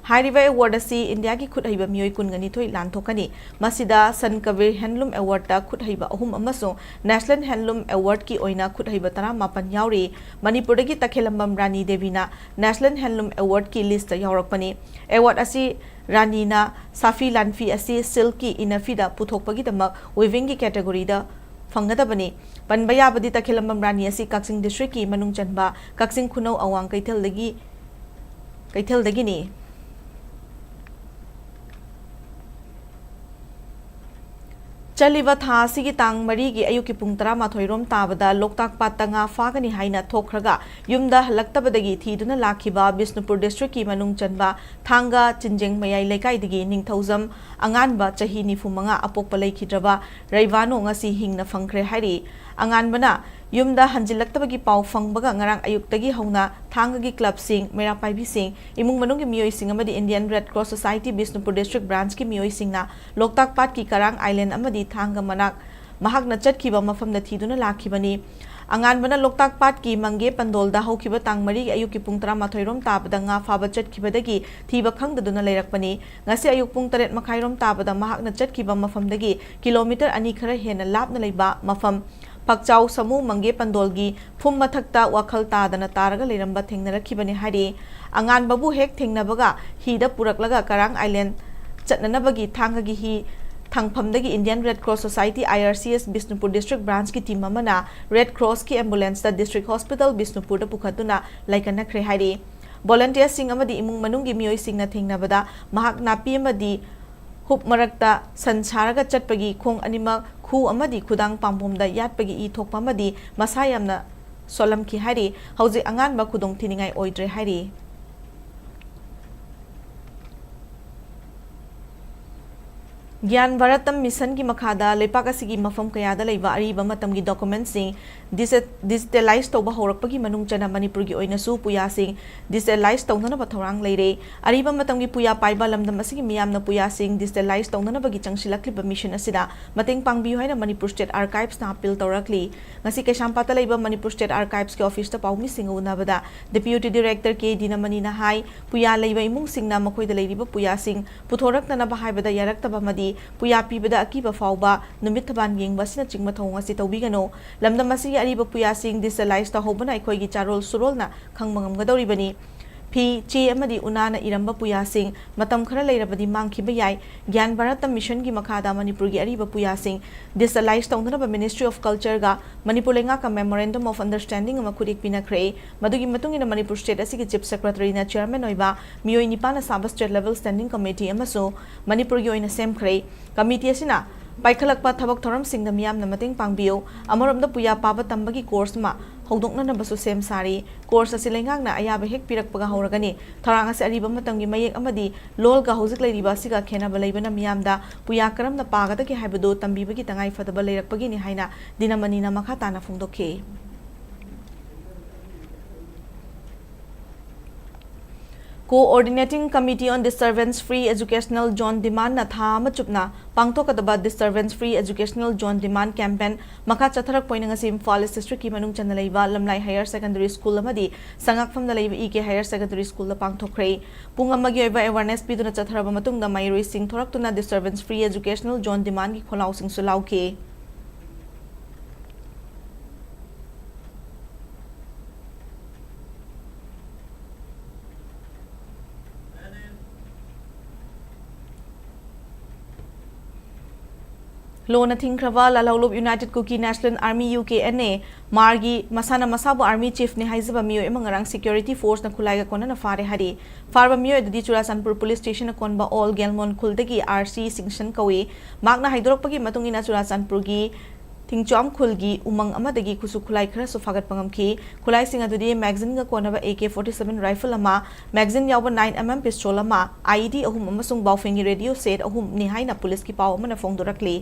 ꯍꯥꯏꯔꯤꯕ award ꯑꯁꯤ ꯏꯟꯗꯤꯌꯥꯒꯤ ꯈꯨꯠ ꯍꯩꯕ ꯃꯤꯑꯣꯏ ꯀꯨꯟꯒ ꯅꯤꯊꯣꯏ ꯂꯥꯟꯊꯣꯛꯀꯅꯤ꯫ ꯃꯁꯤꯗ ꯁꯟ ꯀꯕꯤꯔ Handloom Awardꯇ ꯈꯨꯠ ꯍꯩꯕ ꯑꯍꯨꯝ ꯑꯃꯁꯨꯡ National Handloom Awardꯀꯤ ꯑꯣꯏꯅ ꯈꯨꯠ ꯍꯩꯕ ꯇꯔꯥꯃꯥꯄꯟ ꯌꯥꯎꯔꯤ꯫ ꯃꯅꯤꯄꯨꯔꯗꯒꯤ ꯇꯈꯦꯂꯝꯕꯝ ꯔꯥꯅꯤ ꯗꯦꯕꯤꯅ National Handloom Awardꯀꯤ listꯇ ꯌꯥꯎꯔꯛꯄꯅꯤ꯫ Award ꯑꯁꯤ ꯔꯥꯅꯤꯅ ꯁꯥꯐꯤ ꯂꯥꯟꯐꯤ ꯑꯁꯤ silkꯀꯤ ꯏꯅꯐꯤꯗ ꯄꯨꯊꯣꯛꯄꯒꯤꯗꯃꯛ weavingꯒꯤ categoryꯗ ꯐꯪꯒꯗꯕꯅꯤ꯫ ꯄꯟꯕ ꯌꯥꯕꯗꯤ ꯇꯈꯦꯂꯝꯕꯝ ꯔꯥꯅꯤ ꯑꯁꯤ ꯀꯛꯆꯤꯡ districtꯀꯤ ꯃꯅꯨꯡ ꯆꯟꯕ ꯀꯛꯆꯤꯡ ꯈꯨꯅꯧ ꯑꯋꯥꯡ ꯀꯩꯊꯦꯜꯗꯒꯤ, ꯀꯩꯊꯦꯜꯗꯒꯤꯅꯤ꯫ ꯆꯠꯂꯤꯕ ꯊꯥ ꯑꯁꯤꯒꯤ ꯇꯥꯡ ꯃꯔꯤꯒꯤ ꯑꯌꯨꯛꯀꯤ ꯄꯨꯡ ꯇꯔꯥꯃꯥꯊꯣꯏ ꯔꯣꯝ ꯇꯥꯕꯗ ꯂꯣꯛꯇꯥꯛ ꯄꯥꯠꯇ ꯉꯥ ꯐꯥꯒꯅꯤ ꯍꯥꯏꯅ ꯊꯣꯛꯈ꯭ꯔꯒ ꯌꯨꯝꯗ ꯍꯜꯂꯛꯇꯕꯗꯒꯤ ꯊꯤꯗꯨꯅ ꯂꯥꯛꯈꯤꯕ ꯕꯤꯁꯅꯨꯄꯨꯔ districtꯀꯤ ꯃꯅꯨꯡ ꯆꯟꯕ ꯊꯥꯡꯒ ꯆꯤꯟꯖꯦꯡ ꯃꯌꯥꯏ ꯂꯩꯀꯥꯏꯗꯒꯤ ꯅꯤꯡꯊꯧꯖꯝ ꯑꯉꯥꯟꯕ ꯆꯍꯤ ꯅꯤꯐꯨ ꯃꯉꯥ ꯑꯄꯣꯛꯄ ꯂꯩꯈꯤꯗ꯭ꯔꯕ ꯔꯩꯕꯥꯅꯣ ꯉꯁꯤ ꯍꯤꯡꯅ ꯐꯪꯈ꯭ꯔꯦ ꯍꯥꯏꯔꯤ꯫ ꯑꯉꯥꯟꯕꯅ ꯌꯨꯝꯗ ꯍꯟꯖꯤꯜꯂꯛꯇꯕꯒꯤ ꯄꯥꯎ ꯐꯪꯕꯒ ꯉꯔꯥꯡ ꯑꯌꯨꯛꯇꯒꯤ ꯍꯧꯅ ꯊꯥꯡꯒꯒꯤ clubꯁꯤꯡ, ꯃꯩꯔꯥ ꯄꯥꯏꯕꯤꯁꯤꯡ, ꯏꯃꯨꯡ ꯃꯅꯨꯡꯒꯤ ꯃꯤꯑꯣꯏꯁꯤꯡ ꯑꯃꯗꯤ Indian Red Cross Society Bishnupur district branchꯀꯤ ꯃꯤꯑꯣꯏꯁꯤꯡꯅ ꯂꯣꯛꯇꯥꯛ ꯄꯥꯠꯀꯤ ꯀꯔꯥꯡ Island ꯑꯃꯗꯤ ꯊꯥꯡꯒ ꯃꯅꯥꯛ ꯃꯍꯥꯛꯅ ꯆꯠꯈꯤꯕ ꯃꯐꯝꯗ ꯊꯤꯗꯨꯅ ꯂꯥꯛꯈꯤꯕꯅꯤ꯫ ꯑꯉꯥꯟꯕꯅ ꯂꯣꯛꯇꯥꯛ ꯄꯥꯠꯀꯤ ꯃꯪꯒꯦ ꯄꯟꯗꯣꯜꯗ ꯍꯧꯈꯤꯕ ꯇꯥꯡ ꯃꯔꯤꯒꯤ ꯑꯌꯨꯛꯀꯤ ꯄꯨꯡ ꯇꯔꯥꯃꯥꯊꯣꯏ ꯔꯣꯝ ꯇꯥꯕꯗ ꯉꯥ ꯐꯥꯕ ꯆꯠꯈꯤꯕꯗꯒꯤ ꯊꯤꯕ ꯈꯪꯗꯗꯨꯅ ꯂꯩꯔꯛꯄꯅꯤ꯫ ꯉꯁꯤ ꯑꯌꯨꯛ ꯄꯨꯡ ꯇꯔꯦꯠ ꯃꯈꯥꯏ ꯔꯣꯝ ꯇꯥꯕꯗ ꯃꯍꯥꯛꯅ ꯆꯠꯈꯤꯕ ꯃꯐꯝꯗꯒꯤ ꯀꯤꯂꯣꯃꯤꯇꯔ ꯑꯅꯤ ꯈꯔ ꯍꯦꯟꯅ ꯂꯥꯞꯅ ꯂꯩꯕ ꯃꯐꯝ ꯐꯛꯆꯥꯎ ꯁꯃꯨ ꯃꯪꯒꯦ ꯄꯟꯗꯣꯜꯒꯤ ꯐꯨꯝ ꯃꯊꯛꯇ ꯋꯥꯈꯜ ꯇꯥꯗꯅ ꯇꯥꯔꯒ ꯂꯩꯔꯝꯕ ꯊꯦꯡꯅꯔꯛꯈꯤꯕꯅꯤ ꯍꯥꯏꯔꯤ꯫ ꯑꯉꯥꯟꯕꯕꯨ ꯍꯦꯛ ꯊꯦꯡꯅꯕꯒ ꯍꯤꯗ ꯄꯨꯔꯛꯂꯒ ꯀꯔꯥꯡ ꯑꯥꯏꯂꯦꯟ ꯆꯠꯅꯅꯕꯒꯤ ꯊꯥꯡꯒꯒꯤ ꯍꯤ ꯊꯥꯡꯐꯝꯗꯒꯤ Indian Red Cross Society, I R C S, Bishnupur district branch ꯀꯤ team ꯑꯃꯅ Red Cross ꯀꯤ ambulance ꯇ district hospital ꯕꯤꯁꯅꯨꯄꯨꯔꯗ ꯄꯨꯈꯠꯇꯨꯅ ꯂꯥꯏꯀꯠꯅꯈ꯭ꯔꯦ ꯍꯥꯏꯔꯤ꯫ Volunteer ꯁꯤꯡ ꯑꯃꯗꯤ ꯏꯃꯨꯡ ꯃꯅꯨꯡꯒꯤ ꯃꯤꯑꯣꯏꯁꯤꯡꯅ ꯊꯦꯡꯅꯕꯗ ꯃꯍꯥꯛ ꯅꯥꯄꯤ ꯑꯃꯗꯤ ꯍꯨꯞ ꯃꯔꯛꯇ ꯁꯟ ꯁꯥꯔꯒ ꯆꯠꯄꯒꯤ ꯈꯣꯡ ꯑꯅꯤꯃꯛ ꯈꯨ ꯑꯃꯗꯤ ꯈꯨꯗꯥꯡ ꯄꯥꯝꯕꯣꯝꯗ ꯌꯥꯠꯄꯒꯤ ꯏ ꯊꯣꯛꯄ ꯑꯃꯗꯤ ꯃꯁꯥ ꯌꯥꯝꯅ ꯁꯣꯜꯂꯝꯈꯤ ꯍꯥꯏꯔꯤ꯫ ꯍꯧꯖꯤꯛ ꯑꯉꯥꯟꯕ ꯈꯨꯗꯣꯡ ꯊꯤꯅꯤꯡꯉꯥꯏ ꯑꯣꯏꯗ꯭ꯔꯦ ꯍꯥꯏꯔꯤ꯫ ꯒ꯭ꯌꯥꯟ ꯚꯥꯔꯠꯇꯝ ꯃꯤꯁꯟꯒꯤ ꯃꯈꯥꯗ ꯂꯩꯄꯥꯛ ꯑꯁꯤꯒꯤ ꯃꯐꯝ ꯀꯌꯥꯗ ꯂꯩꯕ ꯑꯔꯤꯕ ꯃꯇꯝꯒꯤ document ꯁꯤꯡ ꯗꯤꯖꯤ-, digitalize ꯇꯧꯕ ꯍꯧꯔꯛꯄꯒꯤ ꯃꯅꯨꯡ ꯆꯟꯅ ꯃꯅꯤꯄꯨꯔꯒꯤ ꯑꯣꯏꯅꯁꯨ ꯄꯨꯌꯥꯁꯤꯡ digitalize ꯇꯧꯅꯅꯕ ꯊꯧꯔꯥꯡ ꯂꯩꯔꯦ꯫ ꯑꯔꯤꯕ ꯃꯇꯝꯒꯤ ꯄꯨꯌꯥ ꯄꯥꯏꯕ ꯂꯝꯗꯝ ꯑꯁꯤꯒꯤ ꯃꯤꯌꯥꯝꯅ ꯄꯨꯌꯥꯁꯤꯡ digitalize ꯇꯧꯅꯅꯕꯒꯤ ꯆꯪꯁꯤꯜꯂꯛꯂꯤꯕ ꯃꯤꯁꯟ ꯑꯁꯤꯗ ꯃꯇꯦꯡ ꯄꯥꯡꯕꯤꯌꯨ ꯍꯥꯏꯅ ꯃꯅꯤꯄꯨꯔ State Archives ꯅ appeal ꯇꯧꯔꯛꯂꯤ꯫ ꯉꯁꯤ ꯀꯩꯁꯥꯝꯄꯥꯠꯇ ꯂꯩꯕ ꯃꯅꯤꯄꯨꯔ State Archives ꯀꯤ office ꯇ ꯄꯥꯎꯃꯤꯁꯤꯡꯒ ꯎꯅꯕꯗ Deputy Director ꯀꯦ ꯗꯤꯅꯃꯅꯤꯅ ꯍꯥꯏ, ꯄꯨꯌꯥ ꯂꯩꯕ ꯏꯃꯨꯡꯁꯤꯡꯅ ꯃꯈꯣꯏꯗ ꯂꯩꯔꯤꯕ ꯄꯨꯌꯥꯁꯤꯡ ꯄꯨꯊꯣꯔꯛꯇꯅꯕ ꯍꯥꯏꯕꯗ ꯌꯥꯔꯛꯇꯕ ꯑꯃꯗꯤ ꯄꯨꯌꯥ ꯄꯤꯕꯗ ꯑꯀꯤꯕ ꯐꯥꯎꯕ, ꯅꯨꯃꯤꯠ ꯊꯕꯥꯟ ꯌꯦꯡꯕ ꯑꯁꯤꯅꯆꯤꯡꯕ ꯊꯧꯑꯣꯡ ꯑꯁꯤ ꯇꯧꯕꯤꯒꯅꯨ꯫ ꯂꯝꯗꯝ ꯑꯁꯤꯒꯤ ꯑꯔꯤꯕ ꯄꯨꯌꯥꯁꯤꯡ digitalize ꯇꯧꯍꯧꯕꯅ ꯑꯩꯈꯣꯏꯒꯤ ꯆꯥꯔꯣꯜ ꯁꯨꯔꯣꯜꯅ ꯈꯪꯕ ꯉꯝꯒꯗꯧꯔꯤꯕꯅꯤ꯫ ꯐꯤ, ꯆꯦ ꯑꯃꯗꯤ ꯎꯅꯥꯅ ꯏꯔꯝꯕ ꯄꯨꯌꯥꯁꯤꯡ ꯃꯇꯝ ꯈꯔ ꯂꯩꯔꯕꯗꯤ ꯃꯥꯡꯈꯤꯕ ꯌꯥꯏ꯫ ꯒ꯭ꯌꯥꯟ ꯚꯥꯔꯠꯇꯝ ꯃꯤꯁꯟꯒꯤ ꯃꯈꯥꯗ ꯃꯅꯤꯄꯨꯔꯒꯤ ꯑꯔꯤꯕ ꯄꯨꯌꯥꯁꯤꯡ digitalize ꯇꯧꯅꯅꯕ Ministry of Culture ꯒ ꯃꯅꯤꯄꯨꯔ ꯂꯩꯉꯥꯛꯀ memorandum of understanding ꯑꯃ ꯈꯨꯠꯏꯛ ꯄꯤꯅꯈ꯭ꯔꯦ꯫ ꯃꯗꯨꯒꯤ ꯃꯇꯨꯡ ꯏꯟꯅ ꯃꯅꯤꯄꯨꯔ state ꯑꯁꯤꯒꯤ Chief Secretary ꯅ chairman ꯑꯣꯏꯕ ꯃꯤꯑꯣꯏ ꯅꯤꯄꯥꯟꯅ ꯁꯥꯕ state level standing committee ꯑꯃꯁꯨ ꯃꯅꯤꯄꯨꯔꯒꯤ ꯑꯣꯏꯅ ꯁꯦꯝꯈ꯭ꯔꯦ꯫ Committee ꯑꯁꯤꯅ ꯄꯥꯏꯈꯠꯂꯛꯄ ꯊꯕꯛ ꯊꯧꯔꯝꯁꯤꯡꯗ ꯃꯤꯌꯥꯝꯅ ꯃꯇꯦꯡ ꯄꯥꯡꯕꯤꯌꯨ꯫ ꯑꯃꯔꯣꯝꯗ ꯄꯨꯌꯥ ꯄꯥꯕ ꯇꯝꯕꯒꯤ course ꯑꯃ ꯍꯧꯗꯣꯛꯅꯅꯕꯁꯨ ꯁꯦꯝ ꯁꯥꯔꯤ꯫ Course ꯑꯁꯤ ꯂꯩꯉꯥꯛꯅ ꯑꯌꯥꯕ ꯍꯦꯛ ꯄꯤꯔꯛꯄꯒ ꯍꯧꯔꯒꯅꯤ꯫ ꯊꯧꯔꯥꯡ ꯑꯁꯤ ꯑꯔꯤꯕ ꯃꯇꯝꯒꯤ ꯃꯌꯦꯛ ꯑꯃꯗꯤ ꯂꯣꯜꯒ ꯍꯧꯖꯤꯛ ꯂꯩꯔꯤꯕ ꯑꯁꯤꯒ ꯈꯦꯠꯅꯕ ꯂꯩꯕꯅ ꯃꯤꯌꯥꯝꯗ ꯄꯨꯌꯥ ꯀꯔꯝꯅ ꯄꯥꯒꯗꯒꯦ ꯍꯥꯏꯕꯗꯨ ꯇꯝꯕꯤꯕꯒꯤ ꯇꯉꯥꯏ ꯐꯗꯕ ꯂꯩꯔꯛꯄꯒꯤꯅꯤ ꯍꯥꯏꯅ ꯗꯤꯅꯃꯅꯤꯅ ꯃꯈꯥ ꯇꯥꯅ ꯐꯣꯡꯗꯣꯛꯈꯤ꯫ Coordinating Committee on Disturbance Free Educational Zone Demand ꯅ ꯊꯥ ꯑꯃ ꯆꯨꯞꯅ ꯄꯥꯡꯊꯣꯛꯀꯗꯕ Disturbance Free Educational Zone Demand Campaign ꯃꯈꯥ ꯆꯠꯊꯔꯛꯄ ꯑꯣꯏꯅ ꯉꯁꯤ ꯏꯝꯐꯥꯜ East District ꯀꯤ ꯃꯅꯨꯡ ꯆꯟꯅ ꯂꯩꯕ ꯂꯝꯂꯥꯏ Higher Secondary School ꯑꯃꯗꯤ ꯁꯉꯥꯛꯐꯝꯗ ꯂꯩꯕ E K Higher Secondary School ꯗ ꯄꯥꯡꯊꯣꯛꯈ꯭ꯔꯦ꯫ ꯄꯨꯡ ꯑꯃꯒꯤ ꯑꯣꯏꯕ awareness ꯄꯤꯗꯨꯅ ꯆꯠꯊꯔꯕ ꯃꯇꯨꯡꯗ ꯃꯍꯩꯔꯣꯏꯁꯤꯡ ꯊꯣꯔꯛꯇꯨꯅ Disturbance Free Educational Zone Demand ꯒꯤ ꯈꯣꯜꯂꯥꯎꯁꯤꯡꯁꯨ ꯂꯥꯎꯈꯤ꯫ ꯂꯣꯟꯅ ꯊꯤꯡꯈ꯭ꯔꯕ ꯂꯥꯜꯍꯧꯂꯨꯞ United Kuki National Army, U K N A, ꯃꯥꯔꯒꯤ ꯃꯁꯥꯅ ꯃꯁꯥꯕꯨ Army Chief ꯅꯤ ꯍꯥꯏꯖꯕ ꯃꯤꯑꯣꯏ ꯑꯃ ꯉꯔꯥꯡ security force ꯅ ꯈꯨꯠꯂꯥꯏꯒ ꯀꯣꯟꯅꯅ ꯐꯥꯔꯦ ꯍꯥꯏꯔꯤ꯫ ꯐꯥꯔꯕ ꯃꯤꯑꯣꯏ ꯑꯗꯨꯗꯤ ꯆꯨꯔꯥꯆꯥꯟꯄꯨꯔ Police Station ꯅ ꯀꯣꯟꯕ ꯑꯣꯜ ꯒꯦꯜꯃꯣꯟ ꯈꯨꯜꯗꯒꯤ R C ꯁꯤꯡꯁꯟ ꯀꯧꯏ꯫ ꯃꯍꯥꯛꯅ ꯍꯥꯏꯗꯣꯔꯛꯄꯒꯤ ꯃꯇꯨꯡ ꯏꯟꯅ ꯆꯨꯔꯥꯆꯥꯟꯄꯨꯔꯒꯤ ꯊꯤꯡꯆꯣꯝ ꯈꯨꯜꯒꯤ ꯎꯃꯪ ꯑꯃꯗꯒꯤ ꯈꯨꯠꯁꯨ ꯈꯨꯠꯂꯥꯏ ꯈꯔꯁꯨ ꯐꯥꯒꯠꯄ ꯉꯝꯈꯤ꯫ ꯈꯨꯠꯂꯥꯏꯁꯤꯡ ꯑꯗꯨꯗꯤ magazine ꯒ ꯀꯣꯟꯅꯕ A K forty seven rifle ꯑꯃ, magazine ꯌꯥꯎꯕ nine M M pistol ꯑꯃ, I E D ꯑꯍꯨꯝ ꯑꯃꯁꯨꯡ ꯕꯥꯎꯐꯦꯟꯒꯤ radio set ꯑꯍꯨꯝꯅꯤ ꯍꯥꯏꯅ ꯄꯨꯂꯤꯁꯀꯤ ꯄꯥꯎ ꯑꯃꯅ ꯐꯣꯡꯗꯣꯔꯛꯂꯤ꯫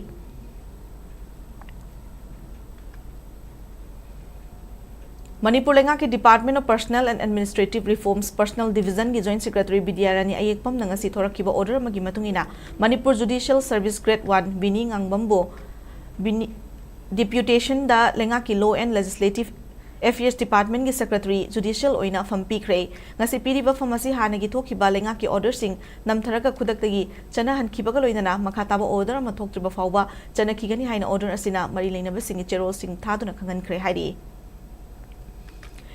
ꯃꯅꯤꯄꯨꯔ ꯂꯩꯉꯥꯛꯀꯤ Department of Personnel and Administrative Reforms Personnel Division ꯒꯤ Joint Secretary ꯕꯤꯗ꯭ꯌꯥꯔꯥꯅꯤ ꯑꯌꯦꯛꯄꯝꯅ ꯉꯁꯤ ꯊꯣꯔꯛꯈꯤꯕ order ꯑꯃꯒꯤ ꯃꯇꯨꯡ ꯏꯟꯅ Manipur Judicial Service Grade one ꯕꯤꯅꯤ ꯉꯥꯡꯕꯝꯕꯨ ꯕꯤꯅꯤ-, deputation ꯗ ꯂꯩꯉꯥꯛꯀꯤ Law and Legislative Affairs Department ꯀꯤ Secretary Judicial ꯑꯣꯏꯅ ꯐꯝ ꯄꯤꯈ꯭ꯔꯦ꯫ ꯉꯁꯤ ꯄꯤꯔꯤꯕ ꯐꯝ ꯑꯁꯤ ꯍꯥꯟꯅꯒꯤ ꯊꯣꯛꯈꯤꯕ ꯂꯩꯉꯥꯛꯀꯤ order ꯁꯤꯡ ꯅꯝꯊꯔꯒ ꯈꯨꯗꯛꯇꯒꯤ ꯆꯠꯅꯍꯟꯈꯤꯕꯒ ꯂꯣꯏꯅꯅ ꯃꯈꯥ ꯇꯥꯕ order ꯑꯃ ꯊꯣꯛꯇ꯭ꯔꯤꯕ ꯐꯥꯎꯕ ꯆꯠꯅꯈꯤꯒꯅꯤ ꯍꯥꯏꯅ order ꯑꯁꯤꯅ ꯃꯔꯤ ꯂꯩꯅꯕꯁꯤꯡꯒꯤ ꯆꯦꯔꯣꯜꯁꯤꯡ ꯊꯥꯗꯨꯅ ꯈꯪꯍꯟꯈ꯭ꯔꯦ ꯍꯥꯏꯔꯤ꯫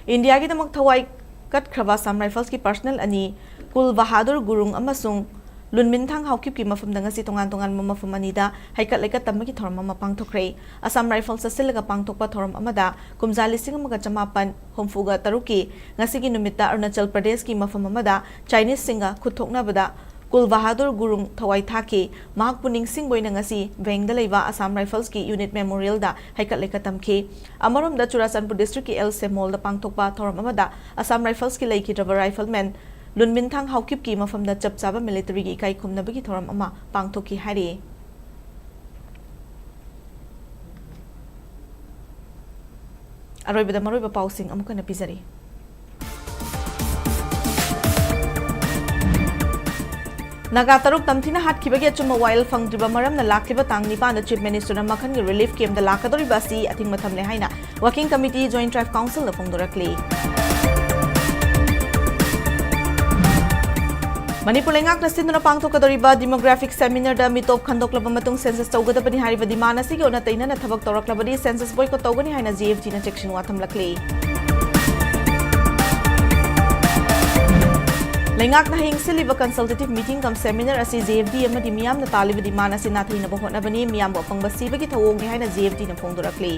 ꯏꯟꯗꯤꯌꯥꯒꯤꯗꯃꯛ ꯊꯋꯥꯏ ꯀꯠꯈ꯭ꯔꯕ Assam Rifles ꯀꯤ personnel ꯑꯅꯤ ꯀꯨꯜ ꯕꯍꯥꯗꯨꯔ ꯒꯨꯔꯨꯡ ꯑꯃꯁꯨꯡ ꯂꯨꯟꯃꯤꯟꯊꯥꯡ ꯍꯥꯎꯀꯤꯞꯀꯤ ꯃꯐꯝꯗ ꯉꯁꯤ ꯇꯣꯉꯥꯟ ꯇꯣꯉꯥꯟꯕ ꯃꯐꯝ ꯑꯅꯤꯗ ꯍꯩꯀꯠ ꯂꯩꯀꯠ ꯇꯝꯕꯒꯤ ꯊꯧꯔꯝ ꯑꯃ ꯄꯥꯡꯊꯣꯛꯈ꯭ꯔꯦ꯫ Assam Rifles ꯁꯤꯜꯂꯒ ꯄꯥꯡꯊꯣꯛꯄ ꯊꯧꯔꯝ ꯑꯃꯗ ꯀꯨꯝꯖꯥ ꯂꯤꯁꯤꯡ ꯑꯃꯒ ꯆꯃꯥꯄꯟ ꯍꯨꯝꯐꯨꯒ ꯇꯔꯨꯛꯀꯤ ꯉꯁꯤꯒꯤ ꯅꯨꯃꯤꯠꯇ ꯑꯔꯨꯅꯥꯆꯜ ꯄ꯭ꯔꯗꯦꯁꯀꯤ ꯃꯐꯝ ꯑꯃꯗ Chinese ꯁꯤꯡꯒ ꯈꯨꯠ ꯊꯣꯛꯅꯕꯗ ꯀꯨꯜ ꯕꯍꯥꯗꯨꯔ ꯒꯨꯔꯨꯡ ꯊꯋꯥꯏ ꯊꯥꯈꯤ꯫ ꯃꯍꯥꯛꯄꯨ ꯅꯤꯡꯁꯤꯡꯕ ꯑꯣꯏꯅ ꯉꯁꯤ ꯚꯦꯡꯗ ꯂꯩꯕ Assam Rifles ꯀꯤ unit memorial ꯗ ꯍꯩꯀꯠ ꯂꯩꯀꯠ ꯇꯝꯈꯤ꯫ ꯑꯃꯔꯣꯝꯗ ꯆꯨꯔꯥꯆꯥꯟꯄꯨꯔ district ꯀꯤ ꯑꯦꯜ ꯁꯦꯃꯣꯜꯗ ꯄꯥꯡꯊꯣꯛꯄ ꯊꯧꯔꯝ ꯑꯃꯗ Assam Rifles ꯀꯤ ꯂꯩꯈꯤꯗ꯭ꯔꯕ rifleman ꯂꯨꯟꯃꯤꯟꯊꯥꯡ ꯍꯥꯎꯀꯤꯞꯀꯤ ꯃꯐꯝꯗ ꯆꯞ ꯆꯥꯕ military ꯒꯤ ꯏꯀꯥꯏ ꯈꯨꯝꯅꯕꯒꯤ ꯊꯧꯔꯝ ꯑꯃ ꯄꯥꯡꯊꯣꯛꯈꯤ ꯍꯥꯏꯔꯤ꯫ ꯑꯔꯣꯏꯕꯗ ꯃꯔꯨꯑꯣꯏꯕ ꯄꯥꯎꯁꯤꯡ ꯑꯃꯨꯛ ꯍꯟꯅ ꯄꯤꯖꯔꯤ꯫ ꯅꯥꯒꯥ ꯇꯔꯨꯛ ꯇꯝꯊꯤꯅ ꯍꯥꯠꯈꯤꯕꯒꯤ ꯑꯆꯨꯝꯕ ꯋꯥꯌꯦꯜ ꯐꯪꯗ꯭ꯔꯤꯕ ꯃꯔꯝꯅ ꯂꯥꯛꯂꯤꯕ ꯇꯥꯡ ꯅꯤꯄꯥꯟꯗ Chief Minister ꯅ ꯃꯈꯟꯒꯤ relief camp ꯗ ꯂꯥꯛꯀꯗꯧꯔꯤꯕ ꯑꯁꯤ ꯑꯊꯤꯡꯕ ꯊꯝꯂꯦ ꯍꯥꯏꯅ Working Committee Joint Tribe Council ꯅ ꯐꯣꯡꯗꯣꯔꯛꯂꯤ꯫ ꯃꯅꯤꯄꯨꯔ ꯂꯩꯉꯥꯛꯅ ꯁꯤꯟꯗꯨꯅ ꯄꯥꯡꯊꯣꯛꯀꯗꯧꯔꯤꯕ demographic seminar ꯗ ꯃꯤꯇꯣꯞ ꯈꯟꯗꯣꯛꯂꯕ ꯃꯇꯨꯡ census ꯇꯧꯒꯗꯕꯅꯤ ꯍꯥꯏꯔꯤꯕ demand ꯑꯁꯤꯒꯤ ꯑꯣꯟꯅ ꯇꯩꯅꯅ ꯊꯕꯛ ꯇꯧꯔꯛꯂꯕꯗꯤ census boycott ꯇꯧꯒꯅꯤ ꯍꯥꯏꯅ G F T ꯅ ꯆꯦꯛꯁꯤꯟꯋꯥ ꯊꯝꯂꯛꯂꯤ꯫ ꯂꯩꯉꯥꯛꯅ ꯍꯌꯦꯡ ꯁꯤꯜꯂꯤꯕ consultative meeting cum seminar ꯑꯁꯤ G F D ꯑꯃꯗꯤ ꯃꯤꯌꯥꯝꯅ ꯇꯥꯜꯂꯤꯕ demand ꯑꯁꯤ ꯅꯥꯊꯩꯅꯕ ꯍꯣꯠꯅꯕꯅꯤ, ꯃꯤꯌꯥꯝꯕꯨ ꯑꯄꯪꯕ ꯁꯤꯕꯒꯤ ꯊꯧꯑꯣꯡꯅꯤ ꯍꯥꯏꯅ G F D ꯅ ꯐꯣꯡꯗꯣꯔꯛꯂꯤ꯫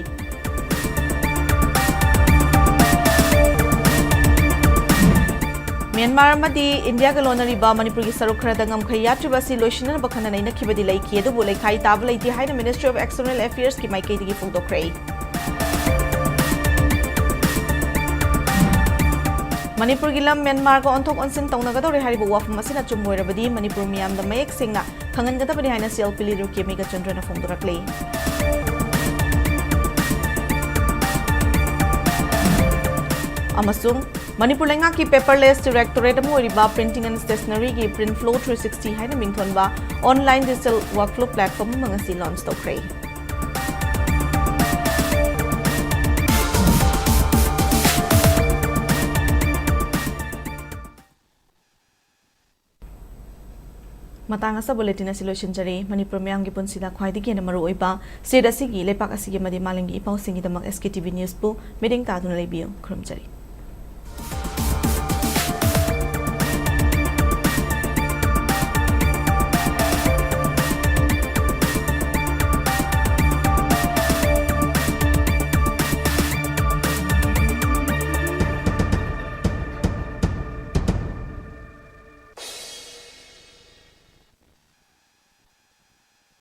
ꯃ꯭ꯌꯥꯟꯃꯥꯔ ꯑꯃꯗꯤ ꯏꯟꯗꯤꯌꯥꯒ ꯂꯣꯟꯅꯔꯤꯕ ꯃꯅꯤꯄꯨꯔꯒꯤ ꯁꯔꯨꯛ ꯈꯔꯗ ꯉꯝꯈꯩ ꯌꯥꯠꯇ꯭ꯔꯤꯕ ꯑꯁꯤ ꯂꯣꯏꯁꯤꯟꯅꯅꯕ ꯈꯟꯅ ꯅꯩꯅꯈꯤꯕꯗꯤ ꯂꯩꯈꯤ, ꯑꯗꯨꯕꯨ ꯂꯩꯈꯥꯏ ꯇꯥꯕ ꯂꯩꯇꯦ ꯍꯥꯏꯅ Ministry of External Affairs ꯀꯤ ꯃꯥꯏꯀꯩꯗꯒꯤ ꯐꯣꯡꯗꯣꯛꯈ꯭ꯔꯦ꯫ ꯃꯅꯤꯄꯨꯔꯒꯤ ꯂꯝ ꯃ꯭ꯌꯥꯟꯃꯥꯔꯒ ꯑꯣꯟꯊꯣꯛ ꯑꯣꯟꯁꯤꯟ ꯇꯧꯅꯒꯗꯧꯔꯦ ꯍꯥꯏꯔꯤꯕ ꯋꯥꯐꯝ ꯑꯁꯤꯅ ꯑꯆꯨꯝꯕ ꯑꯣꯏꯔꯕꯗꯤ ꯃꯅꯤꯄꯨꯔ ꯃꯤꯌꯥꯝꯗ ꯃꯌꯦꯛ ꯁꯦꯡꯅ ꯈꯪꯍꯟꯒꯗꯕꯅꯤ ꯍꯥꯏꯅ C L P leader K Meghachandra ꯅ ꯐꯣꯡꯗꯣꯔꯛꯂꯤ꯫ ꯑꯃꯁꯨꯡ ꯃꯅꯤꯄꯨꯔ ꯂꯩꯉꯥꯛꯀꯤ paperless directorate ꯑꯃ ꯑꯣꯏꯔꯤꯕ Printing and Stationery ꯒꯤ Print Flow three sixty ꯍꯥꯏꯅ ꯃꯤꯡꯊꯣꯟꯕ online digital workflow platform ꯑꯃ ꯉꯁꯤ launch ꯇꯧꯈ꯭ꯔꯦ꯫ ꯃꯇꯥꯡ ꯑꯁꯤꯗ bulletin ꯑꯁꯤ ꯂꯣꯏꯁꯤꯟꯖꯔꯤ꯫ ꯃꯅꯤꯄꯨꯔ ꯃꯤꯌꯥꯝꯒꯤ ꯄꯨꯟꯁꯤꯗ ꯈ꯭ꯋꯥꯏꯗꯒꯤ ꯍꯦꯟꯅ ꯃꯔꯨ ꯑꯣꯏꯕ state ꯑꯁꯤꯒꯤ, ꯂꯩꯄꯥꯛ ꯑꯁꯤꯒꯤ ꯑꯃꯗꯤ ꯃꯥꯂꯦꯝꯒꯤ E ꯄꯥꯎꯁꯤꯡꯒꯤꯗꯃꯛ S K T V news ꯄꯨ ꯃꯤꯠꯌꯦꯡ ꯇꯥꯗꯨꯅ ꯂꯩꯕꯤꯌꯨ꯫ ꯈꯨꯔꯨꯝꯖꯔꯤ꯫